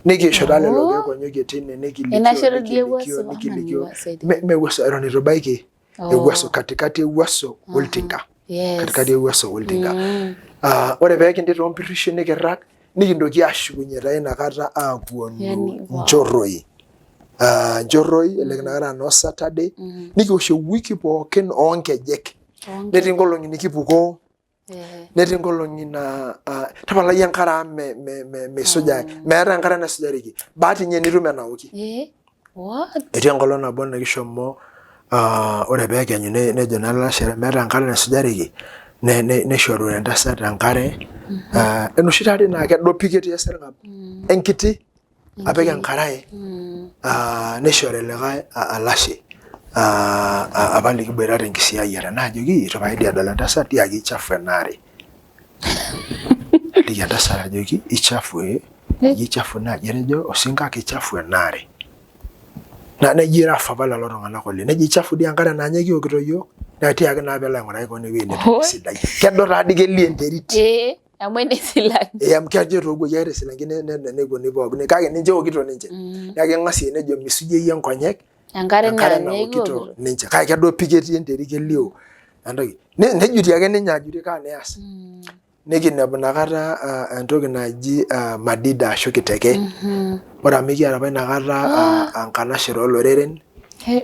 Nikiishu taa lelo keek onyokie tine nikilikio nikilikio nikilikio me Ewuaso eton eitu ibaiki Ewuaso katikati Ewuaso oltinka. Katikati Ewuaso oltinka. Ore pee kindip too Mpirrishi nikirrag nikintoki ashukunye taa inakata aapuonu Nchorroi. Nchorroi elelek inakata aa noo Saturday nikiosh ewiki pookin oonkejek. Netii nkolong'i nikipukoo netii nkolong'i naa tapalai enkare amu meisujae meetae enkare naisujareki bahati ninye nitum enaoki. Etii enkolong nabo nikishomo ore pee ekenyu nejo naa ilalashera meeta enkare naisujareki neishoru entasat enkare enoshi taadoi naa kedo pii ketii esarng'ab enkiti apik enkarae neishori likae alashe apa likiboita tenkisiayiare naajoki eitu pae dii adol entasat tiaki eichafu ena are. Aliki entasat ajoki eichafu eichafu naaji etejo osinka keichafu ena are. Naa nejo rough apa lelo tung'anak oleng. Nejo eichafu dii enkare naa ninye kiokito iyiook naa tiaki naa peelo aing'uraki kewon ewueji netum esidai. Kedo taadii kelio enterit. Amu ene silanke. Amu kejo etookuoki ake tesilanke neikoni pookin kake ninche eokito ninche. Neeku keng'asie nejo misujie iyie nkonyek enkare enkare naokito ninche kake kedo pii ketii enterit kelio entoki. Nejutie ake ninye ajutie kaa neas. Nikinepu inakata entoki naji madida ashu kiteke. Ore amu ekiata apa inakata enkanashe ooloreren.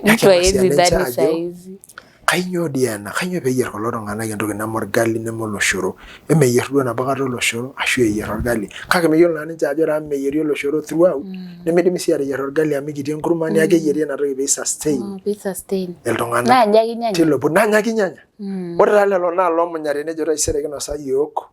Mtu hawezi dhani saizi. Kainyoo dii ena? Kainyoo peeyier kulo tung'anak entoki neme orgali neme oloshoro? Emeyier duo enapa kata oloshoro ashu eyier orgali. Kake meyiolo naa ninche ajo ore amu meyieri oloshoro throughout nemidimi sii ateyier orgali amu kiti enkurma neeku keyieri ena toki pee sustain iltung'anak. Naa njo ake inyanya. Tilo naa njo ake inyanya. Ore taa lelo naa loomunyari nejo taisere kinosa iyiook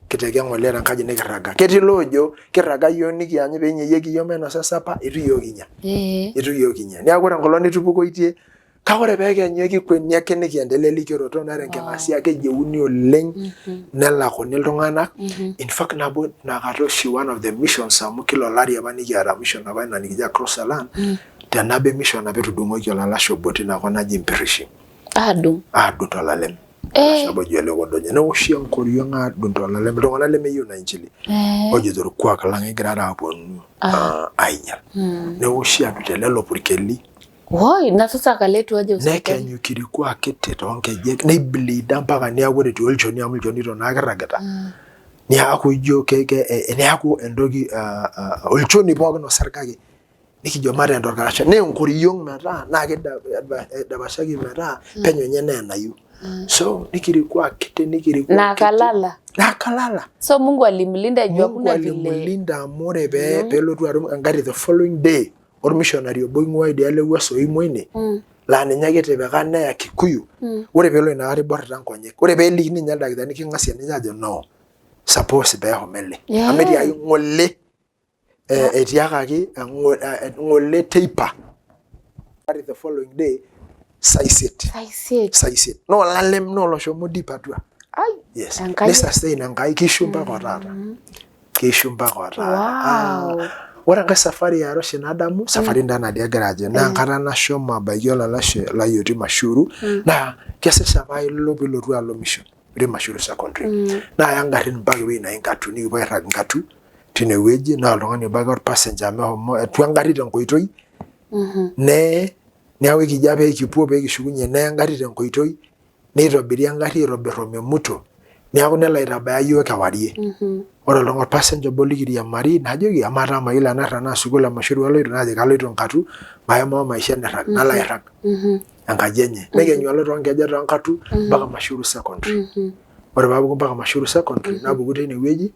kiteke ng'ole tenkaji nikirraga. Ketii loojo kirraga iyiook nikianyu pee enyeyieki iyiook mainosa sapa eitu iyiook kinya. Eitu iyiook kinya. Neeku ore enkolong nitupukoitie. Kake ore pee kenyu ekikweni ake nikiendelea elikioroto naa enking'asia keyieuni oleng nelakuni iltung'anak. In fact nabo inakata oshi one of the missions amu kila olari apa nikiata mission apa ina nikijo across the land tenabo e mission apa etudung'oki olalashe obo tina kop naji Impirishi. Aadung. Aadung tolalem. Olalashe obo oji Ole Kodonyo. Neoshi enkoriong aadung tolalem iltung'anak lemeyieu ina inchili. Ojito orkuak lang egirara aaponu ainyial. Neoshi aadung telelo purkeli. Woi, na sasa akaletwa aje hospitali? Nekenyu kiriku akiti toonkejek neibleeda mpaka neeku ore etii olchoni amu ilchonito naa kirragita neeku ijo neeku entoki olchoni pookin osarge ake nikijo mateen torkarasha naa enkoriong metaa naa kidapashaki metaa penyo ninye neenayu so nikiriku akiti nikiriku Na akalala. Na akalala. So Mungu alimlinda juu Mungu hakuna vile. alimlinda amu ore pee pelotu atum engari the following day ormishonari obo oing'ua idialo ewuaso oimua ine laa ninye ake etipika neya Kikuyu. Ore peelo inakata iborrita nkonyek, ore peelikini ninye ildakitarini king'asia ninye ajo no suppose peehomo ele amu etiaki ng'ole etiakaki ng'ole teipa the following day saa isiet. Saa isiet. Saa isiet. Naa olalem naa oloshomo deep atua. Ai. Yes. Enkai. Nisustain Enkai kishu mpaka otaata. Keishu mpaka otaata. Wow. Ah, ore enkae safari yaare oshi nadamu, safari ntaa natii agira ajo, naa enkata nashomo abaiki olalashe lai otii Mashuru, naa kesesha apa ilo pilotu alo mission otii Mashuru Secondary. Naaya ingarrin mpaka ewueji naji Nkatu, nikipuo airrag Nkatu tinewueji, naa oltung'ani obo ake orpassenger meshomo etua engarri tenkoitoi, neye, neeku ekijo apa ekipuo pee kishukunye neye engarri tenkoitoi, neitobiri engarri aitobir omemuto neeku nelo aitabaya iyiook kewarie. Ore oltung'ani orpassenger obo likiriamari najoki amaa taa mayiolo enairrag naa sukuul e Mashuru aloito najoki kaloito Nkatu maima maisho enirrag nalo airrag enkaji enye nikenyu alo toonkejek toonkatu mpaka Mashuru Secondary. Ore paapuku mpaka Mashuru Secondary napuku teine wueji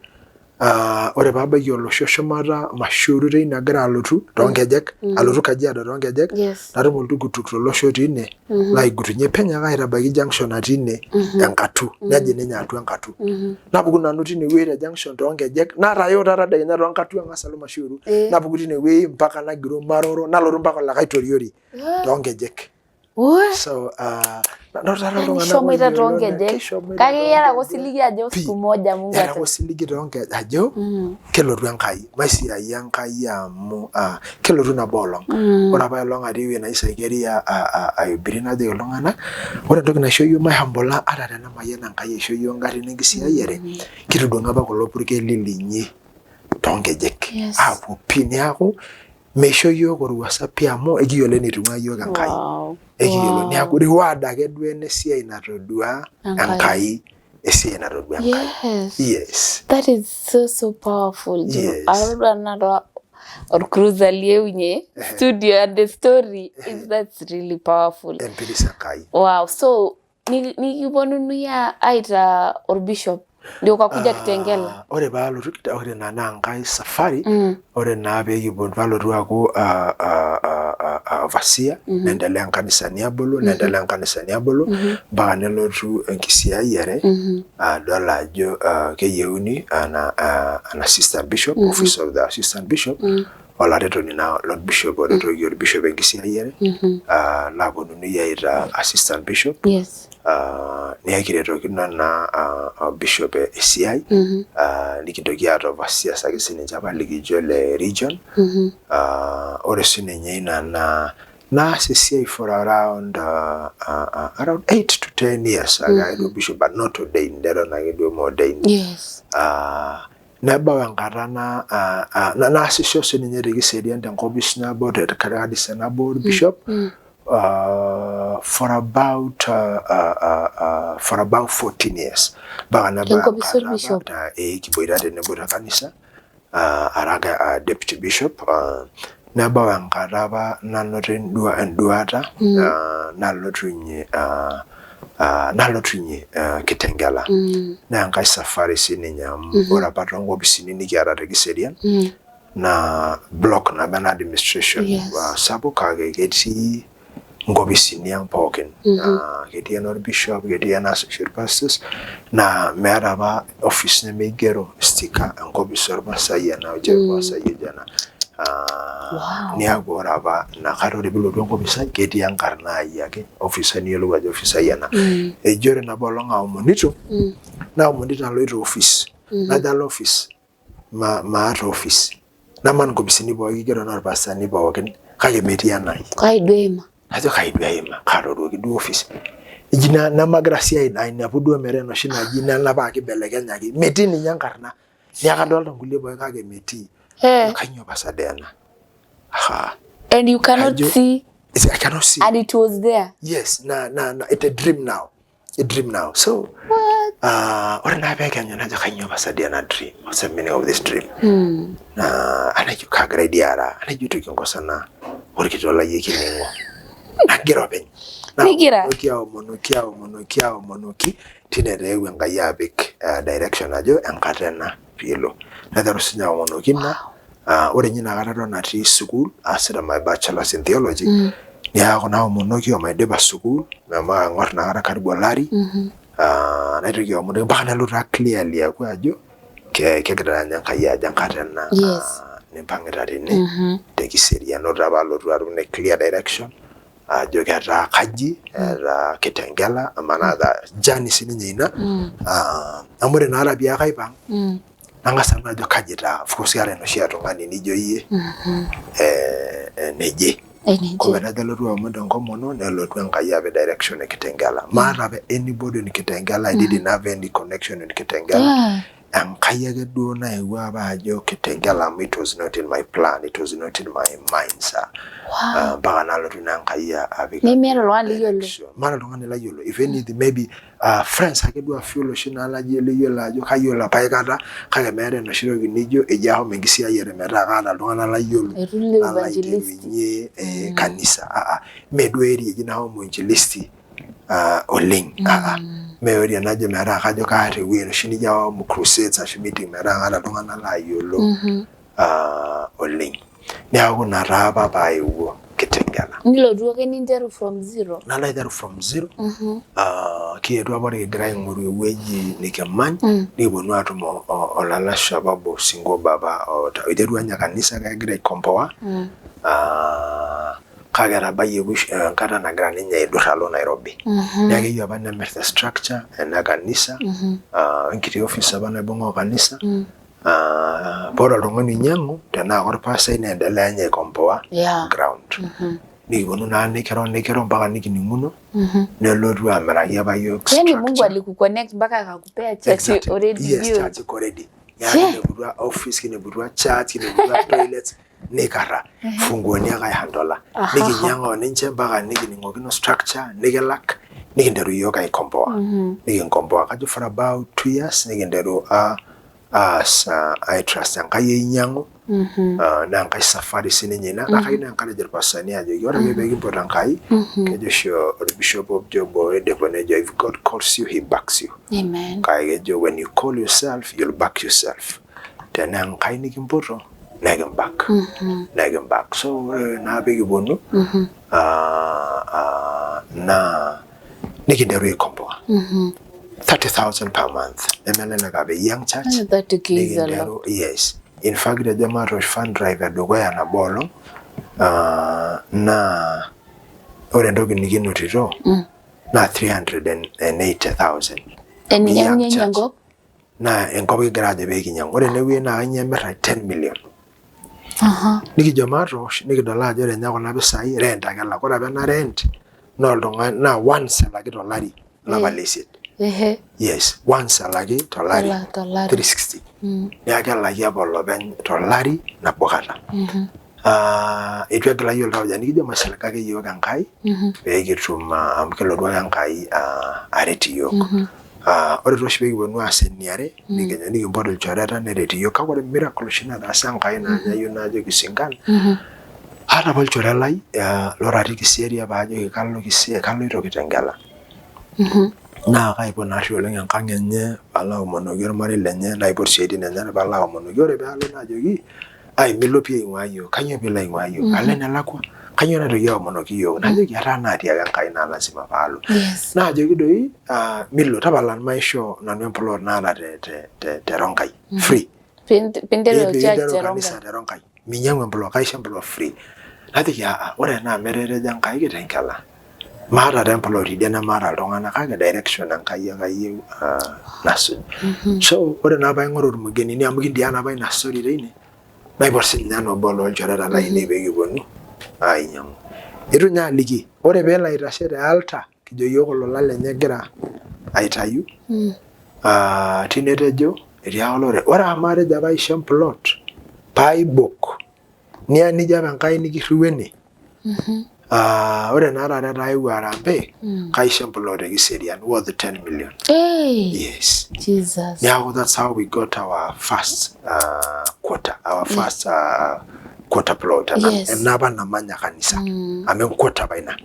ore paabaiki olosho shumata Mashuru teine agira alotu toonkejek alotu Kajiado toonkejek natum oltukutuk tolosho otii ine laigutunye penyo ake aitabaiki junction natii ine Enkatu nejing ninye atua Enkatu. Napuku nanu tine wueji te junction toonkejek natayoo taa tadekenya toonkatu ang'as alo Mashuru napuku tine wueji mpaka nagiro Maroro nalotu mpaka olikae Toriori toonkejek. So Ishomoita toonkejek kake iyata ake osiligi ajo siku moja Mungu iyata ake osiligi toonkejek ajo kelotu Enkai maisiai Enkai amu kelotu nabo olong. Ore apa elong atii ewueji naji Saikeria aihubiri najoki iltung'anak ore entoki naisho iyiok maihambula ata tenemayian Enkai aisho iyiok ingarrin enkisiayiare kitudung'o apa kulo purkeli linyi toonkejek aapuo pii neeku meisho iyiook orwuasa pi amu ekiyiolo enitung'ua iyiook Enkai. Ekiyiolo. Neeku reward ake duo ena esiai natodua Enkai, esiai natodua Enkai. Yes. Yes. That is so so powerful. Yes. Atodua tenakata orcruiser lieunye studio and the story is that's really powerful. Empiris Enkai. Wow. So nikiponunui aitaa orbishop ndio ukakuja Kitengela. Ore paalotu ore ina naa enkae safari ore naa peekiponu paalotu aaku overseer neendelea nkanisani abulu neendelea nkanisani abulu mpaka nelotu enkisiayiare adol ajo keyieuni an assistant bishop office of the assistant bishop olaretoni naa lorbishop oretoki orbishop enkisiayiare naaponunui aitaa assistant bishop Yes. Nekiretokino naa orbishop esiai nikintoki aata overseers ake sininche apa likijo le region ore sininye ina naa naas esiai for around around 8 to 10 years ake duo bishop but not ordained eton ake duo me ordained. Yes. Nebau enkata naasisho sininye te Kiserian tenkopis nabo te kanisa nabo orbishop for about 14 years mpaka nebau Tenkopis enkata orbishop? apa kiboita tenebo te kanisa ara ake deputy bishop nebau enkata apa nanoto enduata nalotunye Kitengela. Naa enkae safari sininye amu ore apa toonkopisini nikiata te Kiserian naa block nabo ena administration sapuk kake ketii nkopisini ang pookin. Ketii enorbishop, ketii ene associate pastors naa meeta apa office nemeigero sticker enkopis orpastai ena, orpastai ojo ena. Niaku ore apa inakata ore piilotu enkopis ai ketii enkarna ai ake office ai niyiolou ajo office ai ena. Eji ore nabo olong aomonito, naomonito aloito office, najo alo office maata office, naman nkopisini pooki kigero naa irpastani pookin kake metii enai. Kai duo eima? Najo kai duo eima, kaatoruoki duo office. Eji nemagira sii ainepu duo metaa enoshi naji nena paa kibelekenyaki, metii ninye enkarna. Niaku kadolta nkulie pooki kake metii. Kainyoo pasa dee ena? Ha. And you cannot see. I cannot see. And it was there. Yes, na na na it's a dream now. A dream now. So, ore naa peekenyu najo kainyoo pasa dii ena dream? What's the meaning of this dream? Na anajo kaagira dii ara, anajo eitu kinkosana orkitok lai ekining'o. Nagira openy. Nigira? Naomonoki aomonoki aomonoki aomonoki tine taa eewuo Enkai apik direction ajo enkata ena piilo. Naiteru siinye aomonoki ina. Ore ninye inakata eton atii sukuul aasita my bachelors in theology niaku naomonoki omaidipa sukuul aing'or inakata karibu olari naitoki aomonoki mpaka nalotu taa clearly aaku ajo kegira ninye Enkai ajo enkata ena nimpang'ita tene te kiserian. Ore taa paalotu atum ina clear direction ajo ketaa kaji etaa Kitengela maana journey sininye ina amu ore inakata piaku aipang nang'as nanu ajo kaji taa of course keeta enoshi tung'ani nijo iyie neje. Kumbe najo alotu aomon tenkomono nelotu Enkai apik direction e Kitengela. Maata apa anybody in Kitengela, I didn't have any connection in Kitengela. Enkai ake duo naewuo apa ajo Kitengela amu it was not in my plan, it was not in my mind sir. Mpaka nalotu naa Enkai apik Nemiata oltung'ani liyiolo. direction. Maata oltung'ani layiolo. If anything maybe friends ake duo a few loshi naa laji liyiolo ajo kayiolo apa aikata kake meeta enoshi toki nijo eji ahomo enkisiayiare metaa kaata iltung'anak layiolo Eitu ilo nalo evangelist. aiterunye kanisa. Mee duo area eji nashomo injilisti oleng. Mee area najo metaa kajo kaata ewueji enoshi nijo ahomo crusades ashu meeting metaa kaata iltung'anak laayiolo oleng. Niaku ina taa apa paewuo Kitengela. Nilotu ake ninteru from zero. Nalo aiteru from zero. Kietuo apa ore kigira aing'oru ewueji nikimany nikiponu aatum olalashe apa obo Singoba apa oiterua ninye kanisa kake egira aikomboa kake etabayie enkata nagira ninye aidur alo Nairobi. Neeku keyieu apa nemir the structure ena kanisa wenkiti office apa naibung'a o kanisa paa ore oltung'ani oinyang'u tenaa korpastai neendelea ninye aikomboa ground. Nikiponu naa nikiro nikiro mpaka nikining'uno nelotu amiraki apa yiok Yani Mungu structure. alikuconnect mpaka akakupea church Exactly. already Yes, built. church iko ready. Neeku kineputua office, kineputua church, kineputua toilets, nikarra. Funguoni ake aihandola. Nikinyang'a oninche mpaka nikining'okino structure, nikilak, nikinteru yiok aikomboa. Nikinkomboa kajo for about 2 years nikinteru aas aitrust Enkai einyang'u naa enkae safari sininye ina naa kayieu naencourage irpastani ajoki ore ake pee kimpot Enkai kejo oshi orbishop obo Oyedepo nejo if God calls you he backs you. Amen. Kake kejo when you call yourself you'll back yourself. Tenaa Enkai nikimpoto nekimbak nekimbak. So ore naa pee kiponu naa nikinteru aikomboa 30,000 per month nemelelek apa young church. 30K is a lot. Nikinteru yes. In fact ejo matoosh fund drive edukuya nabo olong naa ore entoki nikinotito naa 380,000. Eninyang'unye Young church. enkop? Naa enkop kigira ajo pee kinyang'u. Ore ene wueji naa kainyioo emir 10 million. Nikijo matoosh nikidol ajo ore ninye kuna pisai rent ake elak. Ore apa ena rent naa oltung'ani naa once elaki tolari olapa le isiet. Yes, once elaki tolari Tolari. 360. Neeku kelaki apa olopeny tolari nabo kata. Eitu egilaki oltauja nikijo maisiligaki ake yiok Enkai pee kitum amu kelotu ake Enkai aret iyiok. Ore taa oshi pee kiponu aas eniare nikimpot ilchoreta neret iyiok kake ore miracle oshi nataasa Enkai naa ninye ayieu najoki isinkan aata apa olchore lai lotatii Kiserian paajoki kalo kaloito Kitengela. Naa kaipot naarri oleng enkang enye paalo aomonoki ormarei lenye naipot isiaitin enye paalo aomonoki. Ore paalo najoki ai milo pii aing'uaa yiok, kainyoo piilo aing'uaa yiok, alo enelakua, kainyoo naitoki aomonoki yiok. Najoki etaa naatiaka Enkai naa lazima paalo. Naajoki doi milo tapala maishoo nanu emplot naata te Ronkai free. Pinteru church Pinteru te kanisa Ronkai. te Ronkai. Minyangu emplot, kaisho emplot free. Najoki aa ore ena amu etejo Enkai Kitengela. Maata taa emplot idie nemaata iltung'anak kake direction Enkai ake ayieu nasuj. So ore naa paing'oru irmugenini amu kindiaa naa apa ina story teine, naipot sininye anaa obo lolchoreta lainei pee kiponu ainyang'u. Eitu ninye aliki, ore peelo aitashe te altar kijo yiok olola lenye egira aitayu, tine etejo etii ake olorere. Ore amu atejo apa aisho emplot paaibok niya nijo apa Enkai nikirriu ene, ore naa taata etaa aewuo harambee, kaisho emplot e Kiserian worth 10 million. Hey! Yes. Jesus. Neeku that's how we got our first quarter, our first quarter plot. Ena apa namanya kanisa. Amu enquarter apa ina.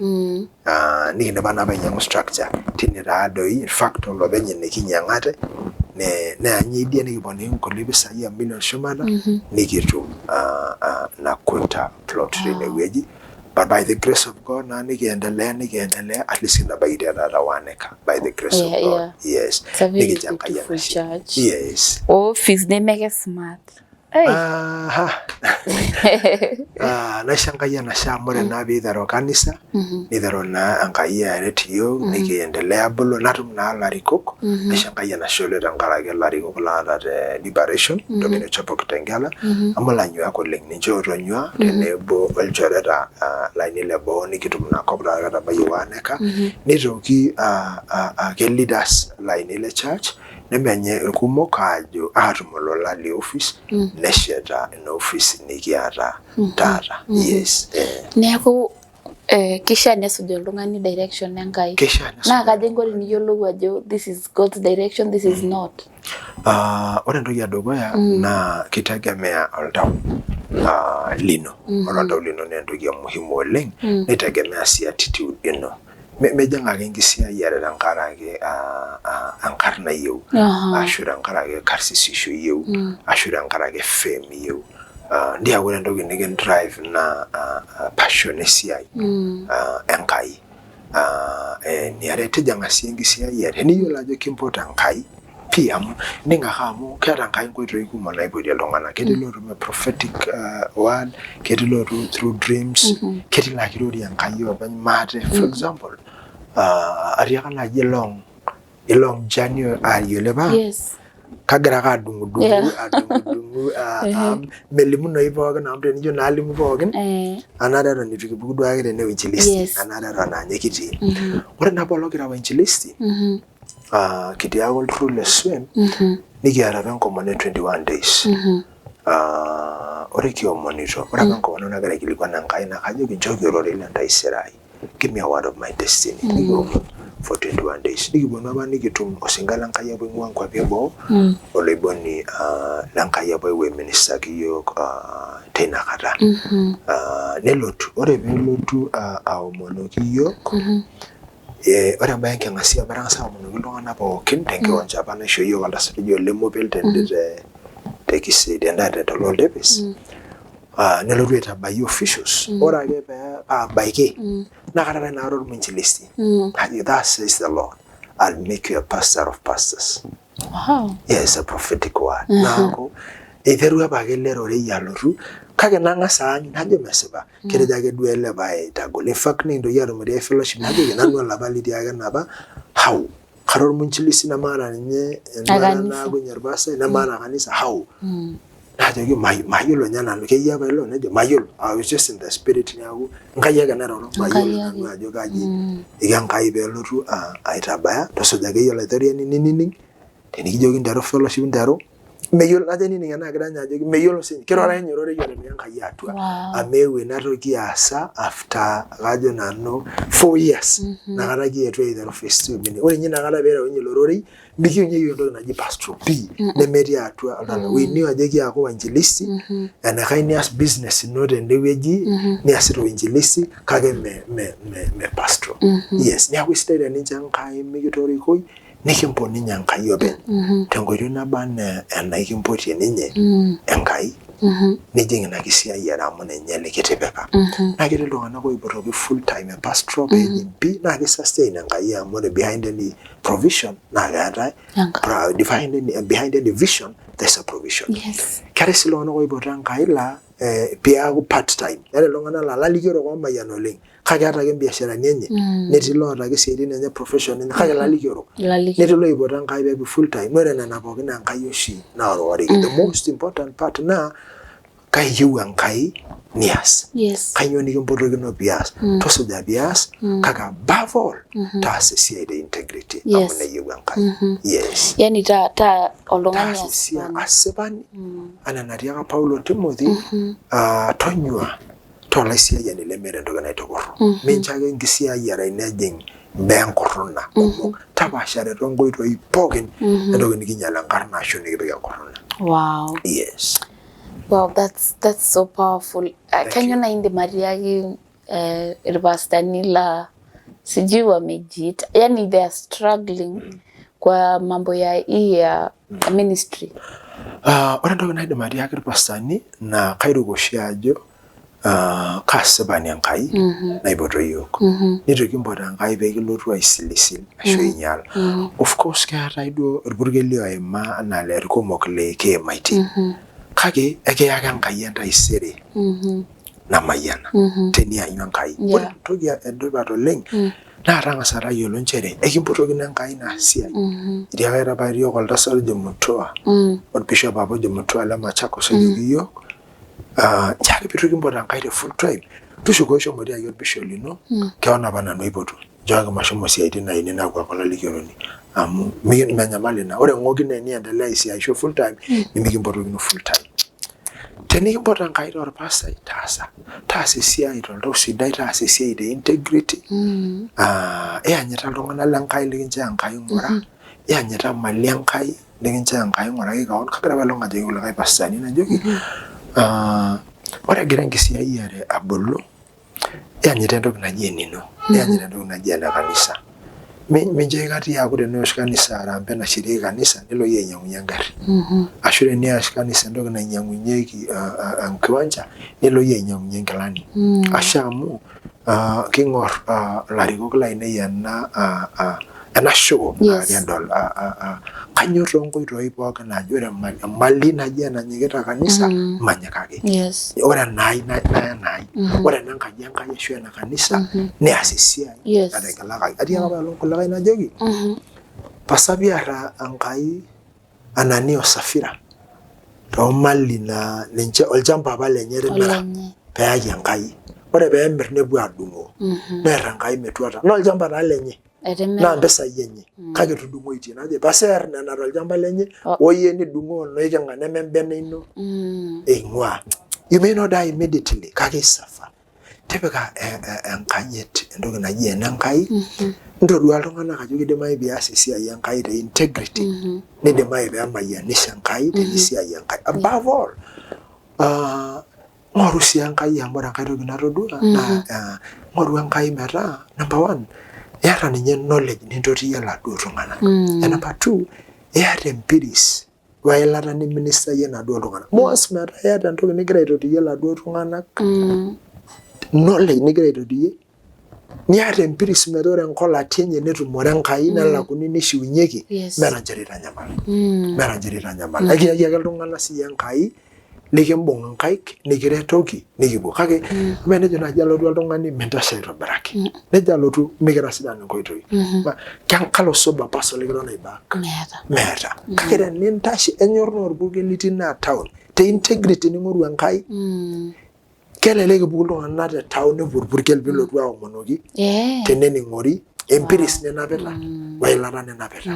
Nikindipa naa apa ainyiang'u structure tine taa doi, in fact olopeny ine kinyiang'ate, neanyi idie nikiponiki nkulie pisai a million shumata, nikitum ina quarter plot teine wueji. But by the grace of God naa nikiendelea nikiendelea at least kintabaikitia taata one acre by the grace of God. Yes. It's a very Nikicho Enkai beautiful enashe. church. Yes. Office nemeke smart. Hey. Aha. Naisho Enkai enashe amu ore naa piiteru kanisa niteru naa Enkai aret iyiok nikiendelea abulu natum naa ilarikok naisho Enkai enashe oleng tenkaraki ilarikok laata te Liberation Dominion Chapel Kitengela amu ilanyuak oleng ninche ootonyua tenebo olchoreta lainei le boo nikitum ina kop taata ketabayie one acre nitoki ake leaders lainei le church Nemenye ilkumok aajo aatum olola le office nesheta ina office nikiata taata. Yes. Neeku kishaa nesuj oltung'ani direction Enkai. Keishaa nesuj. Naa kaja inko teniyiolou ajo this is God's direction, this is not? Ore entoki edukuya naa kitegemea oltau lino. Ore oltau lino naa entoki e muhimu oleng nitegemea sii attitude ino. Mejing ake enkisiayiare tenkaraki enkarna iyieu ashu tenkaraki karsisisho iyieu ashu tenkaraki fame iyieu. Ndio ore entoki nikindrive naa passion esiai Enkai. Eniare tijing'a sii enkisiayiare niyiolo ajo kimpot Enkai pii amu ining ake amu keeta Enkai nkoitoi kumok naipotie iltung'anak. Ketii lootum prophetic word, ketii lootum through dreams, ketii laa kirorie Enkai openy maate. For example, atiaka naaji long journey ayiolo paa kagira ake adung'udung'u adung'udung'u melimunoyu pookin amu tenijo naa alimu pookin anaata eton eitu kipuku duake tene uinjilisti anaata eton aa ninye kitii. Ore nabo ologira uinjilisti kitii ake olturrur le Swem nikiata apa enkomono e 21 days. Ore kiomonito, ore apa enkomono nagira aikilikuan Enkai naa kajoki nchooki ororei le ntaisere ai. Give me a word of my destiny. Nikiomon for 21 days. Nikiponu apa nikitum osinka le Nkai apa oing'ua nkuapi e boo oloiboni le Nkai apa oewuo aiministaki iyiook teina kata. Nelotu, ore peelotu aomonoki iyiook ore embae enking'asia amu etang'asa aomonoki iltung'anak pookin tenkiwanja apa naishoo iyiook oltasat oji Ole Mopel tende te Kisii tenda toloontepes nelotu aitabayie officials ore ake pee aabaiki naa kara apa inakata ormwinjilisti najoki thus says the Lord I'll make you a pastor of pastors. Wow. Yes, a prophetic word. Neeku eiterua apake ele rorei alotu kake nang'as aany najo mesipa ketejo ake duo ele pae aitagol. In fact nikintoki atumo tiai fellowship najoki nanu olapa litiaka enapa how kara ormwinjilisti nemaata ninye enduata naakunye orpastai nemaata kanisa how najoki mayiolo ninye nanu keyia apa ilo nejo mayiolo I was just in the spirit neeku Enkai ake nairoro mayiolo nanu ajo kaji iko Enkai peelotu aitabaya tusuja akeyie olaitoriani ninining tenikijoki nteru fellowship nteru meyiolo najo ainining ena kira ninye ajoki meyiolo sinye kiroro ake ninye ororei otipika Enkai atua amu eewuo ina toki aasa after kajo nanu 4 years inakata kietuo aiteru phase two ore ninye inakata peereunye ilo rorei mikiyieu ninye iyiook entoki naji pastoral pii nemetii atua oltau we knew ajo ekiaku wainjilisti enaikash nias business ino tende wueji niasita uinjilisti kake me, me, me, me pastoral yes neeku isidai tenincho Enkai mikitorikoi nikimpot ninye Enkai openy tenkoitoi naba anaa enaikimpotie ninye Enkai nijing ina kisiayiare amu ninye likitipika naa ketii iltung'anak oipotoki full time e pastoral peejing pii naa kisustain Enkai amu ore behind any provision naa keetae behind any vision there's a provision. Keetae sii iltung'anak oipoto Enkai laa Piaku part time. Eeta iltung'anak laa lalikiorok oomayian oleng kake eeta ake imbiasharani enye, netii loota ake isiaitin enye, profession enye, kake lalikiorok. Netii loipoto Enkai peeku full time. Ore nena pookin naa Enkai oshi naororiki. The most important part naa kayieu Enkai nias. Kainyoo nikimpotokino pias? Tusuja pias, kake above all taasa esiai te integrity amu neyieu Enkai. Yes. Yani taa oltung'ani Taasa esiai asipani anaa enatiaka Paulo Timothy, tonyua tolaisiayiani lemeeta entoki naitukurru. Mincho ake enkisiayiare ino ejing imbaa enkurruna kumok. Tapaashare toonkoitoi pookin entoki nikinyial enkarna ashu nikipik enkurruna. Yes. Wow, that's so powerful. Kainyoo nai indim atiaki irpastani la sijui wamejiita, yani they are struggling kwa mambo ya hii ya ministry? Ore entoki naidim atiaki irpastani naa kairuk oshi ajo kaasipani Enkai naipoto iyiook. Neitu kimpot Enkai pee kilotu aisilisil ashu ainyial. Of course keetae duo irpurkeli oima anaa irkumok likiimaitie. Kake ekiyaki Enkai entaisere namayiana tenianyu Enkai. Ore entoki etipat oleng naa tang'asa tayiolo nchere ekimpotokino Enkai ina siai. Etiaka apa iyiook oltasat ojo Mutua, orbishop apa ojo Mutua le Machakos ojoki iyiook, nchoo ake pee kimpot Enkai te full time, tushukoyu shomo tiaki orbishop lino, keon apa nanu aipotu, nchooki mashomo isiaitin ainei naaku ake olalikioroni amu menyamal ina. Ore eng'oki naa eniendelea aisiaisho full time nimikimpotokino full time. Tenikimpot Enkai torpastai taasa, taasa esiai toltau sidai, taasa esiai te integrity, iyanyita iltung'anak le Nkai likinchoo Enkai ng'ura, iyanyita mali Enkai likinchoo Enkai ng'uraki kewon. Kagira apaelong ajoki kulikae pastani najoki, ore egira enkisiayiare abulu, iyanyita entoki naji enino, iyanyita entoki naji ene kanisa. Mincho aikata iyie aaku teneosh kanisa harambee nashetieki kanisa nilo iyie ainyang'unye engarri. Ashu teneas kanisa entoki nainyang'unyeki enkiwanja nilo iyie ainyang'unye inkilani. Ashe amu king'or ilarikok lainei ena ena show naa kedol. Kanyor toonkoitoi pookin ajo ore emali naji enanyikita kanisa manyikaki. Ore enaai naa enaai. Ore ena nkaji Enkai ashu ena kanisa neas esiai nategelakaki. Atiaka apaelong kulikae najoki pasa piar Enkai Anania o Safira toomali naa ninche olchamba apa lenye etimira peyaki Enkai. Ore peemir nepuo aadung'oo neer Enkai metuata. Naa olchamba taa lenye naa mpisai enye kake etudung'oitie. Najo pasa eer nena tolchamba lenye oyie nidung'oo inoiking'a neme embene ino eing'uaa. You may not die immediately kake isuffer. Tipika enkanyit entoki naji ene Nkai, ntodua iltung'anak ajo kidimayu pias esiai Enkai te integrity, nidimayu peemayianisho Enkai tenisiai Enkai. Above all, ng'oru sii Enkai amu ore enkae toki natodua naa ng'oru Enkai metaa number one, iyata ninye knowledge nintotiyie iladuo tung'anak. Number two, iyata empiris weilata niministayie inaduo tung'anak. Once metaa iyata entoki nigira aitotiyie iladuo tung'anak, knowledge nigira aitotiyie, niata empiris metaa ore nkolati enye netumore Enkai nelakuni nishiunyieki, meeta nchere itanyamal. Meeta nchere itanyamal. Ekiyaki ake iltung'anak siyie Enkai nikimbung inkaik nikiretoki nikipuo. Kake amaa enejo naaji alotu oltung'ani mintashe aitobiraki, nejo alotu mikira sidan inkoitoi, kalo sober person likiton aiback? Meeta. Kake tenintashe enyor naa orpurkel litii naa town te integrity ning'oru Enkai, kelelek epuku iltung'anak te town nepuo orpurkel pilotu aomonoki tenening'ori empiris ninapita weilata ninapita.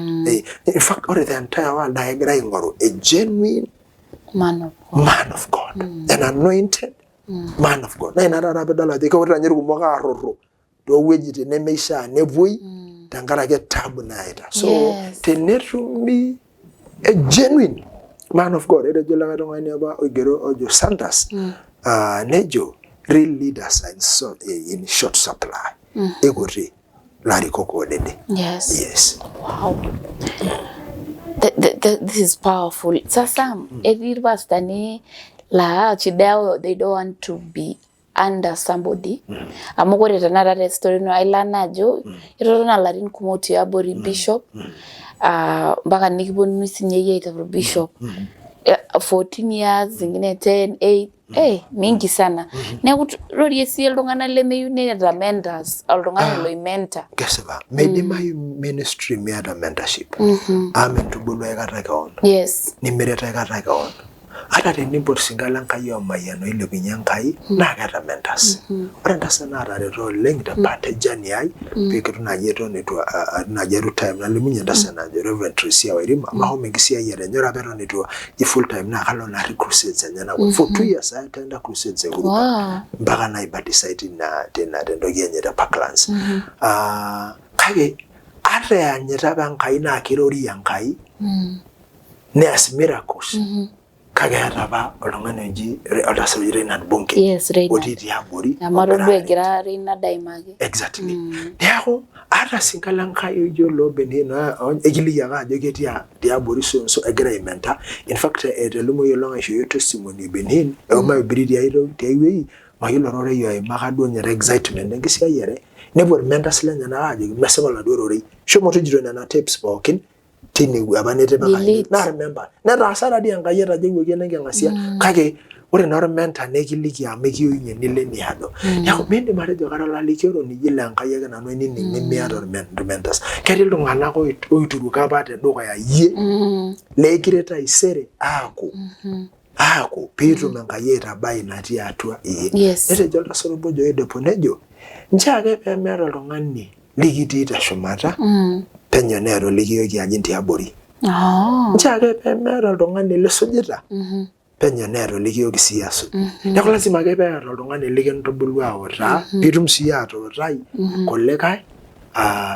In fact ore the entire world naa kegira aing'oru a genuine man of God, man of God. An anointed man of God. Naa ina taata piidol ajo keworita ninye irkumok aarroro toowuejitin nemeishaa nepuoi tenkaraki tabu naita. So tenetumi a genuine man of God, etejo likae tung'ani apa oigero ojo Sanders, nejo real leaders are in short supply. Ikuti larikok oodede. Yes. Wow. This is powerful. Sasa etii irpastani laa shida yao they don't want to be under somebody. Amu ore tenakata te story ino ailana ajo itotona ilarin kumok tiabori bishop, mpaka nikiponunui sinye iyie aiteru bishop. 14 years, zingine 10, 8. Mingi sana. Neeku rorie sii iltung'anak lemeyieu neeta mentors, oltung'ani loi mentor. Kesipa, meidimayu ministry miata mentorship. Amu mintubulu aikata kewon. Nimiret aikata kewon. Ata tenimpot sinka le Nkai omayian oilepunye Enkai naa keeta mentors. Ore entasat naatareto oleng te part e journey ai pee kitu naaji eton eitu naaji atum time nalimunye entasat najo Reverend Tricia Wairima mahomo enkisiayiare enye ore apa eton eitu aji full time naa kalo naarri crusades enyenak for 2 years I attended crusades e Uhuru Park mpaka naibatisai tina tentoki enye te Parklands. Ah, kake ata eanyita apa Enkai naa kirorie Enkai neas miracles, kake eeta apa oltung'ani oji oltasat oji Reinhard Bonnke Yes, Reinhard. otii tiabori Amu ogira atodua aret. Egira Reinhard aimaki. Exactly. Neeku ata sinka le Nkai oijo loo Benny Hinn ekiliki ake ajo ketii tiabori so and so egira ai mentor. In fact, etelimu olong aishooyo testimony e Benny Hinn omaibiri tiai toki tiai wueji mayiolo ororei oimaka duo ninye te excitement enkisiayiare nepuo irmentors lenyenak aajoki mesipa oladuo rorei, shomo tujuto nena tapes pookin tine apa nitipika. Delete. Naa remember netaasa tadii Enkai etajeuwuaki enenking'asia, kake ore naa ormentor nekiliki amu ekiyoyunye nilo eniado. Neeku miindim atejo kara olalikioroni ji le Enkai ake nanu ainining nimiata ormentors. Ketii iltung'anak oituruka apa tedukuya iyie leekiret taisere aaku piitum Enkai aitabai natii atua iyie. Netejo oltasat obo ojo Oedepo, nejo nchoo ake peemeeta oltung'ani likitii teshumata penyo neeta olikiyoki ajing tiabori. Nchoo ake peemeeta oltung'ani lisujita penyo neeta olikiyoki siyie asuj. Neeku lazima ake peeta oltung'ani likintubulu autaa piitum siyie atuutai kulikae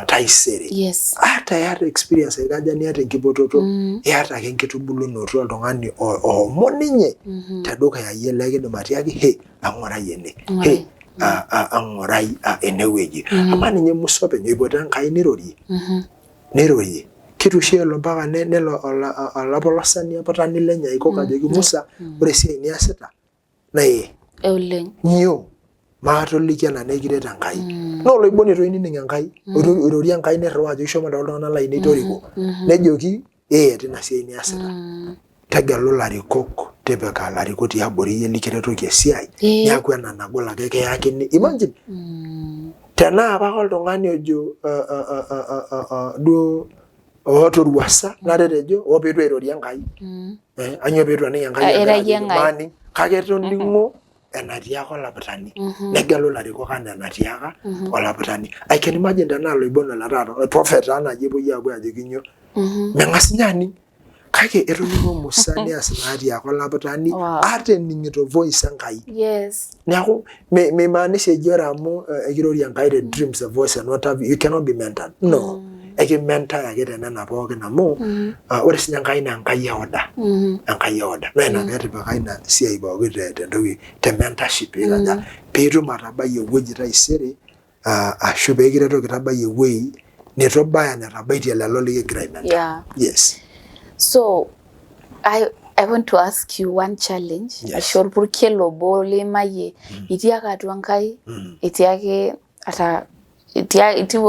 taisere. Ata iyata experience aikaja niata enkipototo, iyata ake enkitubulunoto oltung'ani ohomo ninye tedukuya iyie lekidim atiaki he ang'urai ene, he ang'urai enewueji. Amaa ninye Musa openy oipoto Enkai nirorie nirorie kitu oshi elo mpaka nelo olapolosani aputani lenye aikok ajoki Musa, ore esiai niasita naa ee Oleng. Nyoo maatoliki ena nekiret Enkai naa oloiboni toi nining Enkai oirorie Enkai nirriwaa ajoki shomo ntau iltung'anak lainei toriko nejoki ee tina siai niasita tegelu ilarikok, tipika ilarikok tiabori iyie likiretoki esiai. Neeku ena nagol ake kiyakini. Imagine tenaa apake oltung'ani ojo duo oota orwuasa natetejo o peetu airorie Enkai. Anyoo peetu aning Enkai Ah, egira ira iyie ajoki Enkai. maaning kake etoning'o enatiaka olaputani negelu ilarikok anaa enatiaka olaputani. I can imagine tenaa oloiboni le taata prophet taa naaji epuoi aapuo ajoki nyoo meng'as ninye aning kake etoning'o Musa neas inaatiaka olaputani ata ening'ito voice Enkai. Neeku meimaanisha eji ore amu ekirorie Enkai te dreams, the voice and what have you, you cannot be mentored. No. Ekimentai ake tenena pookin amu ore sinye Enkai naa Enkai e order. Enkai e order. Naa ina peetipika ina siai pookin tentoki te mentorship peikaja piitum atabai ewueji taisere ashu peekiretoki tabai ewueji neitu ibaya netabaitie lelo likigira ai mentor. Yes. So I want to ask you one challenge. Ashu orpurkel obo liimayie itii ake atua Enkai, itii ake ata itii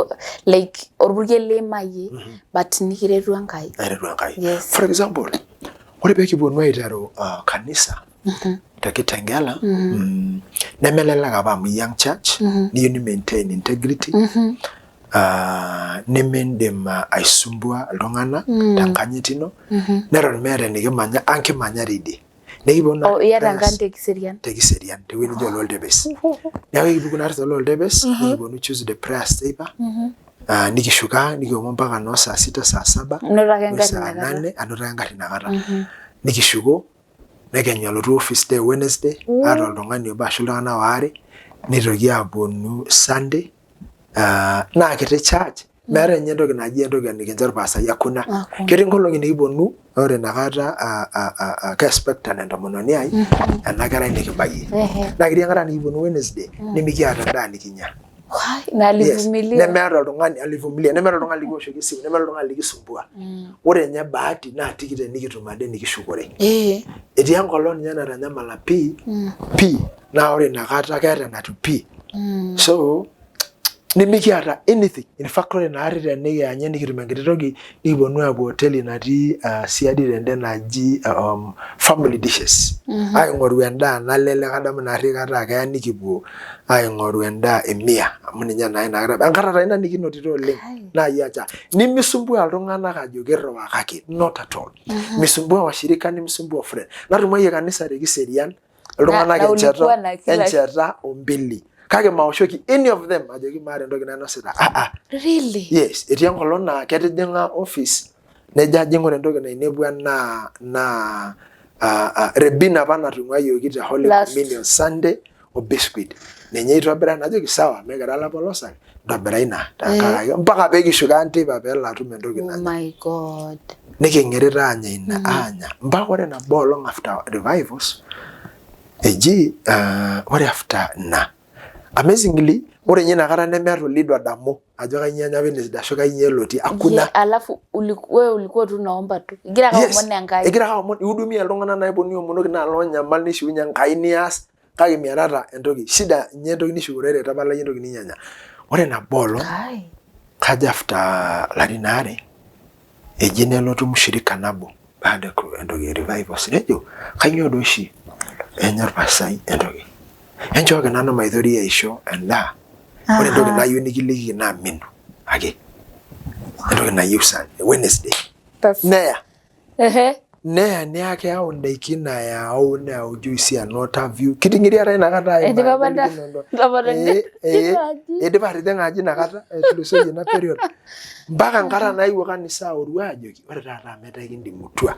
like orpurkel liimayie but nikiretu Enkai. Aretu Enkai. Yes. For example, ore pee kiponu aiteru kanisa te Kitengela, nemelelek apa amu young church niyieu ni maintain integrity, nimindim aisumbua iltung'anak tenkanyit ino neton meeta enikimanya ang kimanya teidie nikiponu Oh, iyata enkang te Kiserian. Te Kiserian tewueji nijo Ololtepes. Neeku ekipuku naarri tololtepes nikiponu Tuesday prayers teipa, nikishuko ang nikiomon mpaka noo saa sita, saa saba. Inoto ake engarri saa inakata. 8 anoto ake engarri inakata nikishuko nekenyu alotu office day Wednesday ata oltung'ani obo ashu iltung'anak waare nitoki aaponu Sunday, naa kiti church meeta ninye entoki naji entoki nikincho orpasai hakuna. Hakuna. Ketii nkolong'i nikiponu ore inakata ke expect entomononi ai ena kerai nikibayie naa ketii enkata nikiponu Wednesday nimikiata endaa nikinya. Why? Na alivumilia. Nemeeta oltung'ani alivumilia, nemeeta oltung'ani likiwoshoki esimu, nemeeta oltung'ani likisumbua. Ore ninye bahati naa tikit enikitum ade nikishukore. Etii enkolong ninye natanyamala pii pii naa ore inakata keeta enatu pii so. Nimikiata anything. In fact, ore naarri tenikianya nikitum enkiti toki nikiponu aapuo hoteli natii siadi tende naji Family Dishes aing'oru endaa nalelek. Adamu naarri kata keya nikipuo aing'oru endaa e mia amu ninye naa inakata enkata taa ina nikinotito oleng naaji acha nimisumbua iltung'anak ajo kirriwakaki, not at all. Misumbua washirika, nimisumbua friend. Natung'uayie kanisa te Kiserian iltung'anak Na enchata ulikuwa na kila- enchata ombili kake maoshoki any of them ajoki maata entoki nainosita, ah, ah. Really? Yes, etii enkolong naa ketijing'a office nejo ajing ore entoki nainepua naa rebin apa natung'uayioki te Holy Last. Communion Sunday o biscuit ninye itobira. Najoki sawa, mikira lapolosak, ntobira ina tenkaraki mpaka pekishuko ang teipa peelo atum entoki Oh nanya. my God. Niking'irita aanya ina, aanya mpaka ore nabo olong after revivals eji ore after ina, amazingly, ore ninye inakata nemeeta olido adamu ajo kainyoo enya Wednesday ashu kainyoo elotie, hakuna. Ye, alafu wewe ulikuwa tu unaomba tu. Igira ake Yes, aomon Enkai. Egira ake aomon, ihudumia iltung'anak naeponu iomonoki naa loonyamal nishiunye Enkai nias kake miatata entoki shida ninye entoki nishukurere tapala iyie entoki ninyanya. Ore nabo olong Kai. kajo after larin aare eji nelotu mshirika nabo baada ya entoki e revivals nejo kainyoo doi oshi enya orpasai entoki enchooki nanu maitoria aisho endaa. Ore entoki nayieu nikilikiki naa menu ake entoki nayieu sa Wednesday neya. Neya neya keyau ndaikin ayau neyau juice and what have you. Kiting'iria taa inakata aimaa Eidipa apa engolikinoto. ntomononi Eh, aji. Eidipa atijing'a aji inakata etulusoyie ina period mpaka enkata naewuo kanisa aoru ajoki ore taata amu etaa ekindimutua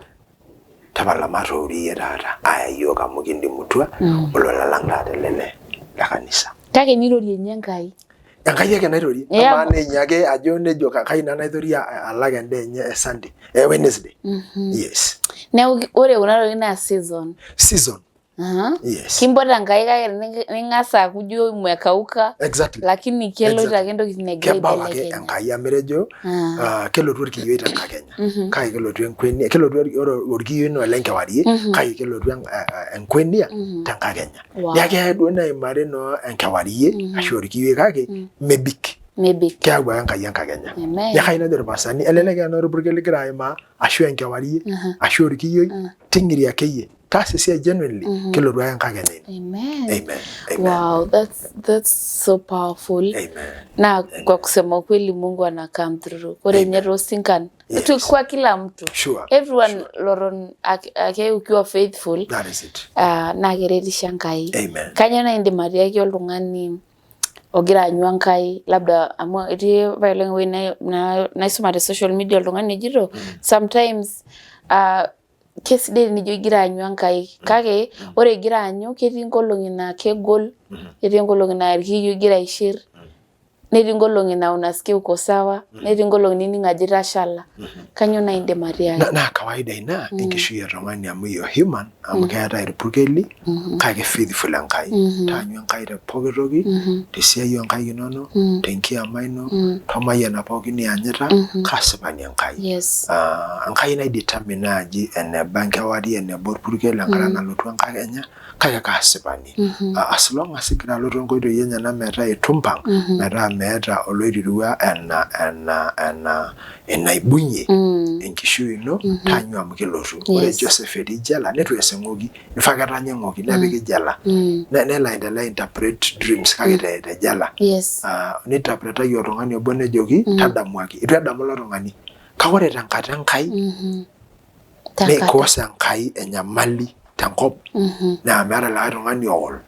tapala matooru iyie taata aya yiok amu kindimutua olola lang taata ele le kanisa. Kake nirorie ninye Enkai. Enkai ake nairorie. Amaa ninye ake ajo nejo kai naa naitoria alak endaa enye e Sunday e Wednesday. Yes. Neeku ore kuna tokitin naa season. Season. Yes. Kimpot Enkai kake ning'as aaku ijo umekauka. Lakini keloito ake ntokitin egira Kebau ake aibelekenya. Enkai amu etejo kelotu orkiyioi tenkakenya kake kelotu enkwenia, kelotu ore orkiyioi naa olenkewarie kake kelotu enkwenia tenkakenya. Neeku keya duo neimari noo enkewarie ashu orkiyioi kake mebik. Mebik. Keyau ake Enkai enkakenya. Amen. Neeku kayieu najo irpasani elelek aa orpurkel ligira aimaa ashu enkewarie ashu orkiyioi, ting'iria akeyie taasa esiai genuinely, kelotu ake enkakenya ino. Amen. Amen. Amen. Wow, that's so powerful. Amen. Na kwa kusema kweli Mungu ana come through. Ore ninye toosinkan. Yes. Kwa kila mtu. Everyone loron ake ukiwa faithful. That is it. Naa keretisho Enkai. Amen. Kainyoo naa indim atiaki oltung'ani ogira aanyu Enkai labda amu etii apaelong ewueji naisuma te social media oltung'ani ejito sometimes kesidai tenijo igira aanyu Enkai kake ore igira aanyu ketii nkolong'i naa kegol, netii nkolong'i naa irkiyo igira aishir, netii nkolong'i naa unasikia uko sawa, netii nkolong'i nining ajo itashala. Kainyoo naa indim atiaki? Naa kawaida ina enkishui e tung'ani amu you're human amu keetae irpurkeli kake faithful Enkai. Taanyu Enkai te pooki toki, tesiai oonkaik inono, tenkiama ino, toomayiana pookin nianyita, kaasipani Enkai. Enkai nai determine naaji eneba enkewarie, eneba orpurkel, enkata nalotu enkakenya, kake kaasipani. As long as igira alo toonkoitoi enyenak metaa eitu impang, metaa meeta oloitirua ena ena ena enaibung'ie enkishui ino, taanyu amu kelotu. Ore Joseph etii jela neitu ees eng'oki, in fact etanya eng'oki nepiki jela. Nelo aendelea interpret dreams kake te jela. Neinterpretaki oltung'ani obo nejoki tadamuaki. Eitu edamu ilo tung'ani. Kake ore tenkata Enkai neikosa Enkai enyamali tenkop naa meeta likae tung'ani ool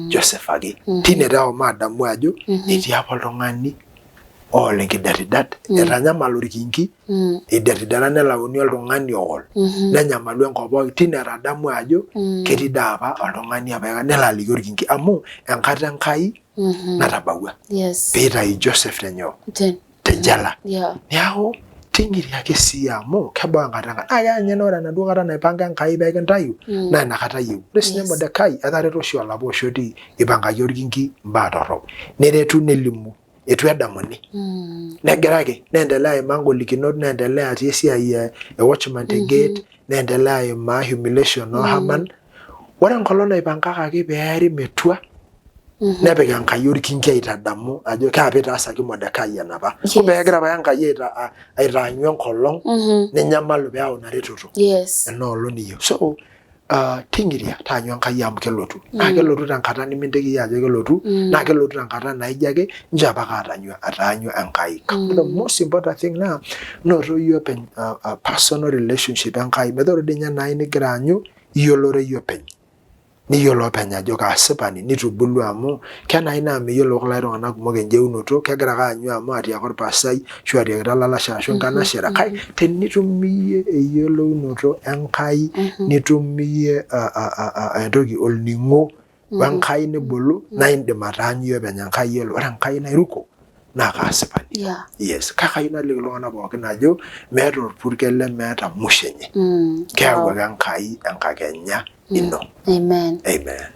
Joseph ake. Tine taa eshomo adamu ajo etii apa oltung'ani ool enkidatidat, etanyamala orkinki eidatidata nelauni oltung'ani ool nenyamalu enkop pookin. Tine etadamua ajo ketii dii apa oltung'ani apa nelo aliki orkinki amu enkata Enkai natabawua peitayu Joseph tenyoo te jela. Neeku ting'iria ake sii amu kebau enkata Enkai. Naa keya ninye naa ore enaduo kata naipanga Enkai pee kintayu naa inakata eyieu. Ore sii ninye Mordekai etareto oshi olapa oshi otii ipangaki orkinki imbaa torrok. Neretu nelimu eitu edamuni. Negira ake neendelea aimaa ngolikinot, neendelea atii esiai e watchman te gate, neendelea aimaa humiliation oo Haman. Ore enkolong naipangakaki pee eeri metua. Nepik Enkai orkinki aitadamu ajo kaa pitaasaki Mordekai enapa. Kumbe kegira apa Enkai aitaanyu enkolong ninyamalu peyau ina retoto. Ena olong niyieu. So ting'iria taanyu Enkai amu kelotu. Naa kelotu tenkata niminteki iyie ajo kelotu, naa kelotu tenkata naijo ake nchoo apake ataanyu Enkai. The most important thing naa noto iyie openy personal relationship Enkai. Metaa ore dii ninye nai nigira aanyu iyiolore iyie openy. Niyiolo openy ajo kaasipani nitubulua amu kenaai naa meyiolo kulo tung'anak kumok enjeunoto, kegira ake aanyu amu atiaka orpastai ashu atiakita olalashe ashu nkanashera. Kake tenitum iyie eyiolounoto Enkai, nitum iyie entoki olning'o wenkai nibulu naa indim ataanyu iyie openy Enkai yiolo ore Enkai nairuko naa kaasipani. Yes, kake kayieu naliki iltung'anak pookin ajo meeta orpurkel lemeeta musho enye. Keyau ake Enkai enkakenya ino. Amen. Amen.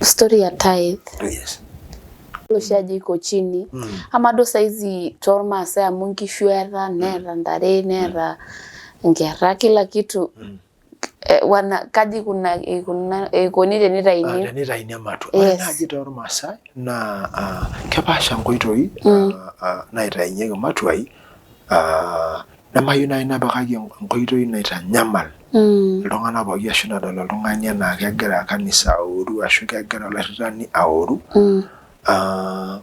Story ya tithe. Yes. Oshi ajo iko chini. Ama duo saizi toormaasai amu nkishu eeta, neeta ntare, neeta nkerra, kila kitu. Wana kaji kuna eikoni tenitayuni? Tenitayuni ematua. Ore naaji toormaasai naa kepaasha nkoitoi naitayunyieki imatuai nemayieu naaji napikaki enkoitoi naitanyamal iltung'anak pooki ashu nadol oltung'ani enaa kegira kanisa aoru ashu kegira olairitani aoru.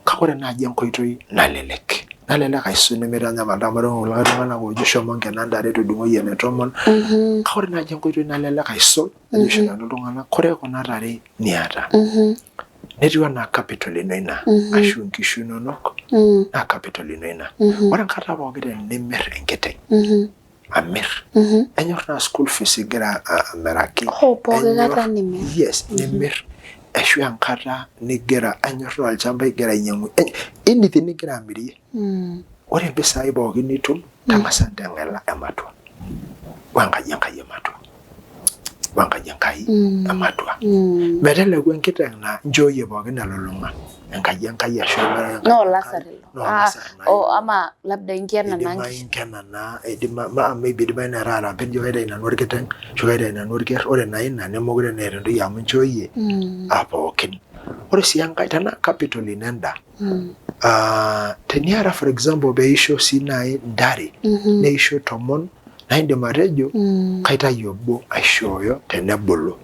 Kake ore naaji enkoitoi nalelek, nalelek aisul nemeitanyamal amu ore kulikae tung'anak oojo shomo nkena ntare todung'oi ene tomon. Kake ore naaji enkoitoi nalelek aisul najo oshi nanu iltung'anak, ore kuna tare niata netiu anaa capital ino ina ashu inkishu inonok naa capital ino ina. Ore enkata pooki tenimir enkiteng amir enyor naa school fees igira amiraki. Oh, pooki kata nimir. Yes, nimir ashu enkata nigira anyor naa olchamba igira ainyiang'u anything nigira amirie. Ore impisai pookin nitum tang'asa nteng'ela ematua wenkaji Enkai ematua. Wenkaji Enkai ematua. Meteleku enkiteng naa nchooyie pookin elulung'a enkaji Enkai ashu Naa olasar ilo. Oh, ama labda inkena naa nkishu. Inkena naa maybe idimayu neeta harambee nijo kaitayu nanu orkiteng ashu kaitayu nanu orker, ore naa ina nemekure naa eeta entoki amu inchooyie aa pookin. Ore sii enkae tenaa capital ino enda teniata for example peisho sii naaji ntare neisho tomon naa indim atejo kaitayu obo aishooyo tenebulu.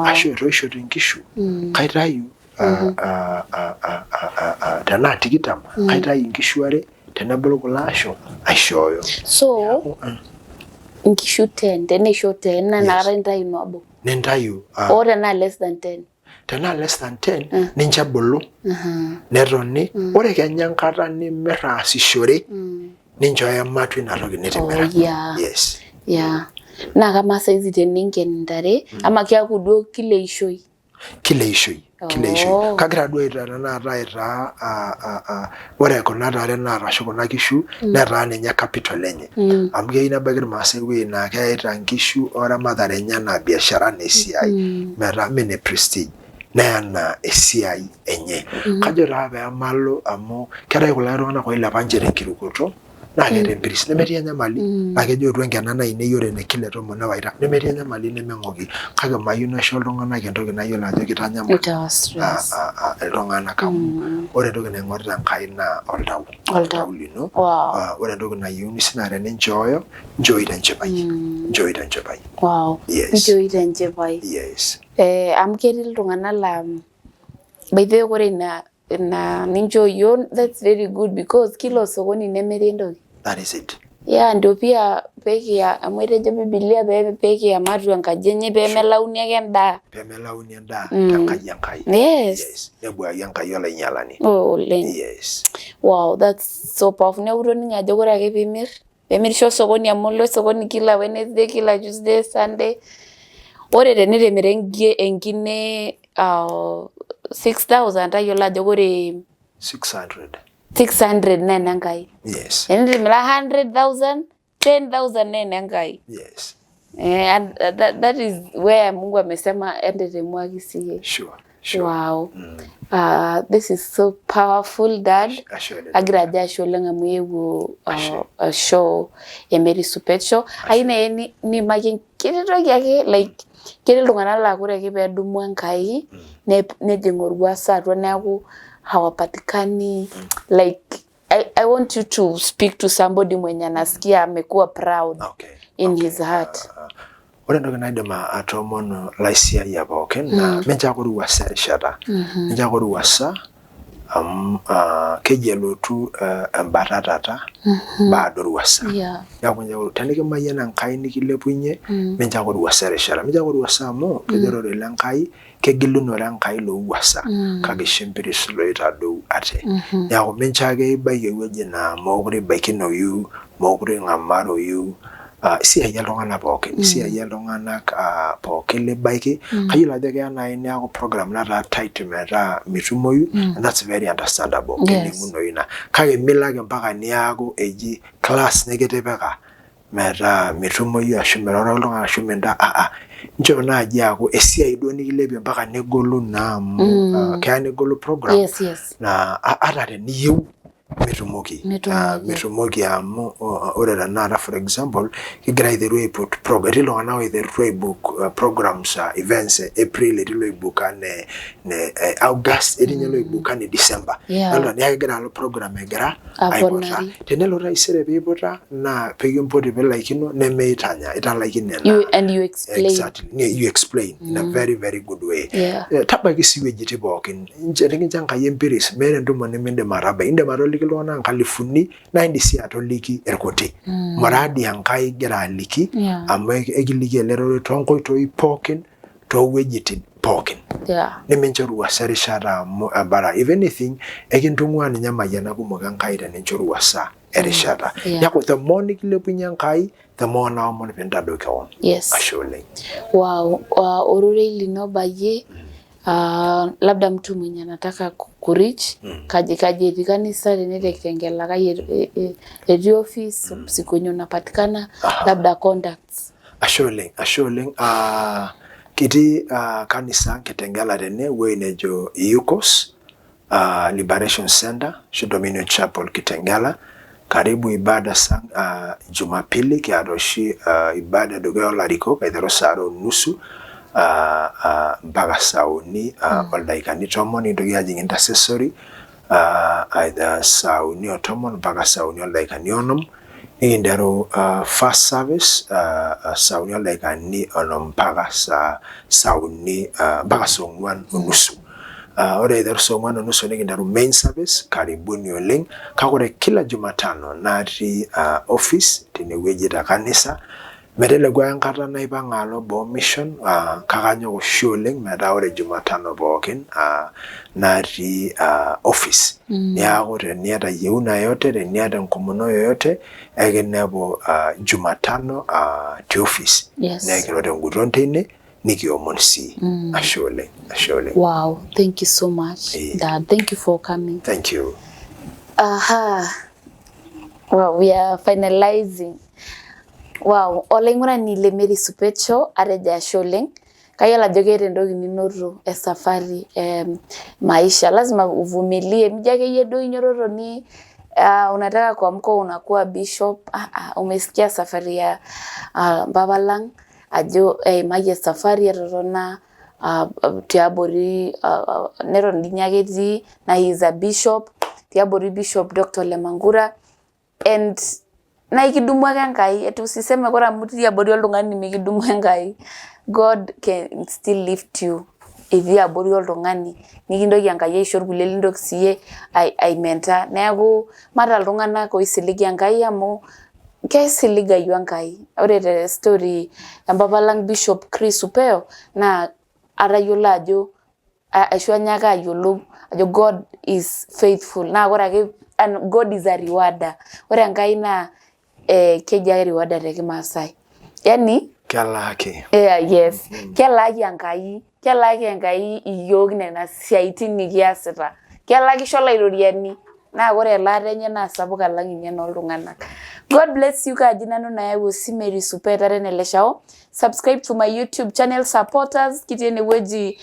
Ashu etoishote inkishu kaitayu tenaa tikitam kaitayu inkishu are tenebulu kulo asho aishooyo. So inkishu 10 teneisho 10 naa inakata intayu nabo. Nintayu. O tenaa less than 10. Tenaa less than 10 nincho ebulu netoni. Ore kenya enkata nimir aasishore ninchooyo ematua ina toki nitimira. Yes. Yeah. Naa kamaa saizi teninken intare ama keaku duo kila eishoi? Kila eishoi. Kila eishoi. Kagira duo tenakata aitaa ore kuna tare naata ashu kuna kishu netaa ninye capital enye. Amu keyieu nebaiki irmaasai ewueji naa keita nkishu oramatare enye anaa biashara anaa esiai. Metaa mee ene prestige. Neya anaa esiai enye. Kajo taa peemalo amu keetae kulo tung'anak oilepa ninche tenkirukoto naa keeta empiris nemetii enyamali naa kejo ootu enkena ainei ore ene kila tomon newaita nemetii enyamali nemeng'oki kake mayieu naisho iltung'anak entoki nayiolo ajo kitanyamal iltung'anak amu ore entoki naing'orita Enkai naa oltau oltau lino. Ore entoki nayieuni sii naa teninchooyo nchooi tenchipai nchooi tenchipai. Yes. Nchooi tenchipai. Yes. Amu ketii iltung'anak laa by the way ore ina ina ninchooyio that's very good because kila osokoni nemiri entoki. That is it. Yeah, ndio pia pekiya amu etejo Biblia pekiya matua enkaji enye pemelauni ake endaa. Pemelauni endaa tenkaji Enkai. Yes. Yes. Nebuaki Enkai olainyialani. Oh, oleng. Yes. Wow, that's so powerful. Neeku itoning'o ajo ore ake piimir, pemirisho osokoni amu ilo osokoni kila Wednesday, kila Tuesday, Sunday. Ore tenitimira enkine 6,000 tayiolo ajo ore 600. 600 naa enenkai. Yes. Tenitimira 100,000, 10,000 naa enenkai. Yes. And that is where Mungu amesema entetemuaki siye. Sure. Sure. Wow. This is so powerful, Dad. Agira ajo ashe oleng amu iyewuo show e Mary Supet Show. Ayieu nai nimaki enkiti toki ake like Ketii iltung'anak laa ore ake peedumu Enkai nejing orwuasa atua neeku hawapatikani like I want you to speak to somebody mwenye anasikia amekuwa proud in his heart. Ore entoki naidim atoomono laisiayiak pookin naa mincho ake orwuasa erishata. Mincho ake orwuasa amu keji elotu embatatata baada orwuasa. Neeku mincho ake tenikimayian Enkai nikilepunye mincho ake orwuasa erishata. Mincho ake orwuasa amu kejo ororei le Nkai kegilunore Enkai loowuasa kake isho empiris loitadou ate. Neeku mincho ake ibaiki ewueji naa mookure ibaikinoyu, mookure ing'amaroyu, isiayia iltung'anak pookin, isiayia iltung'anak pookin libaiki. Kayiolo ajo keya naaji neeku program nataa tight metaa mitumoyu and that's very understandable, kening'unoyu ina. Kake milo ake mpaka niaku eji class nikitipika metaa mitumoyu ashu miroro oltung'ani ashu minta aa nchoo naaji aaku esiai duo nikilepie mpaka negolu naa amu keya negolu program naa ata teniyieu mitumoki mitumoki amu ore tenakata for example kigira aiteru aiput program etii iltung'anak oiterutua aibook programs events April etii loibuuka ne August etii ninye loibuuka ne December neeku kegira alo program egira aiputa tenelo taisere piiputa naa pikimpoti pilaikino nemeitanya italaikine You, and you explain. Exactly. You explain in a very very good way. Tabaiki sii wuejitin pookin. Tenikincho Enkai empiris meeta entumo nimindim atabaiki. Indim atoliki iltung'anak nkalifuni naa indim sii atoliki irkuti. Muradi Enkai igira aliki amu ekiliki ele rorei toonkoitoi pookin toowuejitin pookin. Nimincho orwuasa erishata amu ebara. If anything ekintung'uaa ninye imayianat kumok Enkai tenincho orwuasa erishata. Neeku the more nikilepunye Enkai the more naomon pintadou kewon. Ashe oleng. Wow, ororei lino obayie labda mtu mwenye anataka kureach kaji kaji etii kanisa tene te Kitengela kai etii office siku yenye unapatikana labda contacts. Ashe oleng, ashe oleng. Kitii kanisa Kitengela tene ewueji nejo Yukos Liberation Center ashu Dominion Chapel Kitengela. Karibu ibada sang Jumapili kiata oshi ibada edukuya olarikok aiteru saa are onusu mpaka saa uni oldaikani tomon nikintoki ajing intercessory saa uni o tomon mpaka saa uni oldaikani onom nikinteru first service saa uni oldaikani onom mpaka saa uni mpaka saa ong'uan onusu. Ore aiteru saa ong'uan onusu nikinteru main service, karibuni oleng. Kake ore kila Jumatano natii office tinewueji te kanisa meteleku ake enkata naipang'a alo boo mission kake anyok oshi oleng metaa ore Jumatano pookin natii office. Neeku teniata yieuna yoyote, teniata enkomono yoyote ekinepu Jumatano te office. Naa ekiro tenguton teine nikiomon sii. Ashe oleng, ashe oleng. Wow, thank you so much, Dad. Thank you for coming. Thank you. Aha. Wow, we are finalizing. Wow, olaing'urani le Mary Supecho atejo ashe oleng. Kayiolo ajo keeta entoki ninoto e safari maisha. Lazima uvumilie. Mijo akeyie duo inyototo ni unataka kuamka unakuwa bishop. Umesikia safari ya mpapa lang ajo eimayie safari etotona tiabori neton dii ninye ake etii naa he is a bishop tiabori bishop Dr. Ole Mankura and naa ikidumu ake Enkai eti usiseme ore amu itii abori oltung'ani mikidumu Enkai. God can still lift you itii abori oltung'ani nikintoki Enkai aisho irkulie lintoki siiyie aimenta. Neeku mataa iltung'anak oisiligi Enkai amu keisiligayu Enkai. Ore te story empapa lang Bishop Chris Upeo naa atayiolo ajo ashu anyaaka ayiolou ajo God is faithful naa ore ake God is a rewarder. Ore Enkai naa keji ake rewarder te kimaasai. Yani Kelaaki. Yes. Kelaaki Enkai, kelaaki Enkai iyiok nena siaitin nikiasita. Kelakisho Olaitoriani naa ore elaata enye naa sapuk alang ninye enooltung'anak. God bless you kaaji nanu nayau osi Mary Supet are Neleshao. Subscribe to my YouTube channel supporters kitii enewueji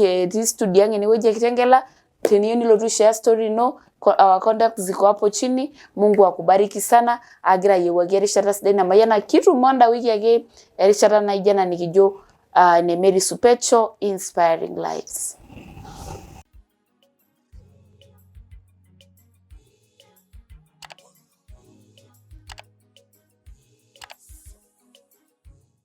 etii studio ang enewueji e Kitengela. Teniyieu nilotu share story ino. Our contacts ziko hapo chini. Mungu akubariki sana. Agira ayiewuaki erishata sidai namayiana kitumo enda wiki ake erishata naijo ena nikijo ene Mary Supecho Inspiring Lives.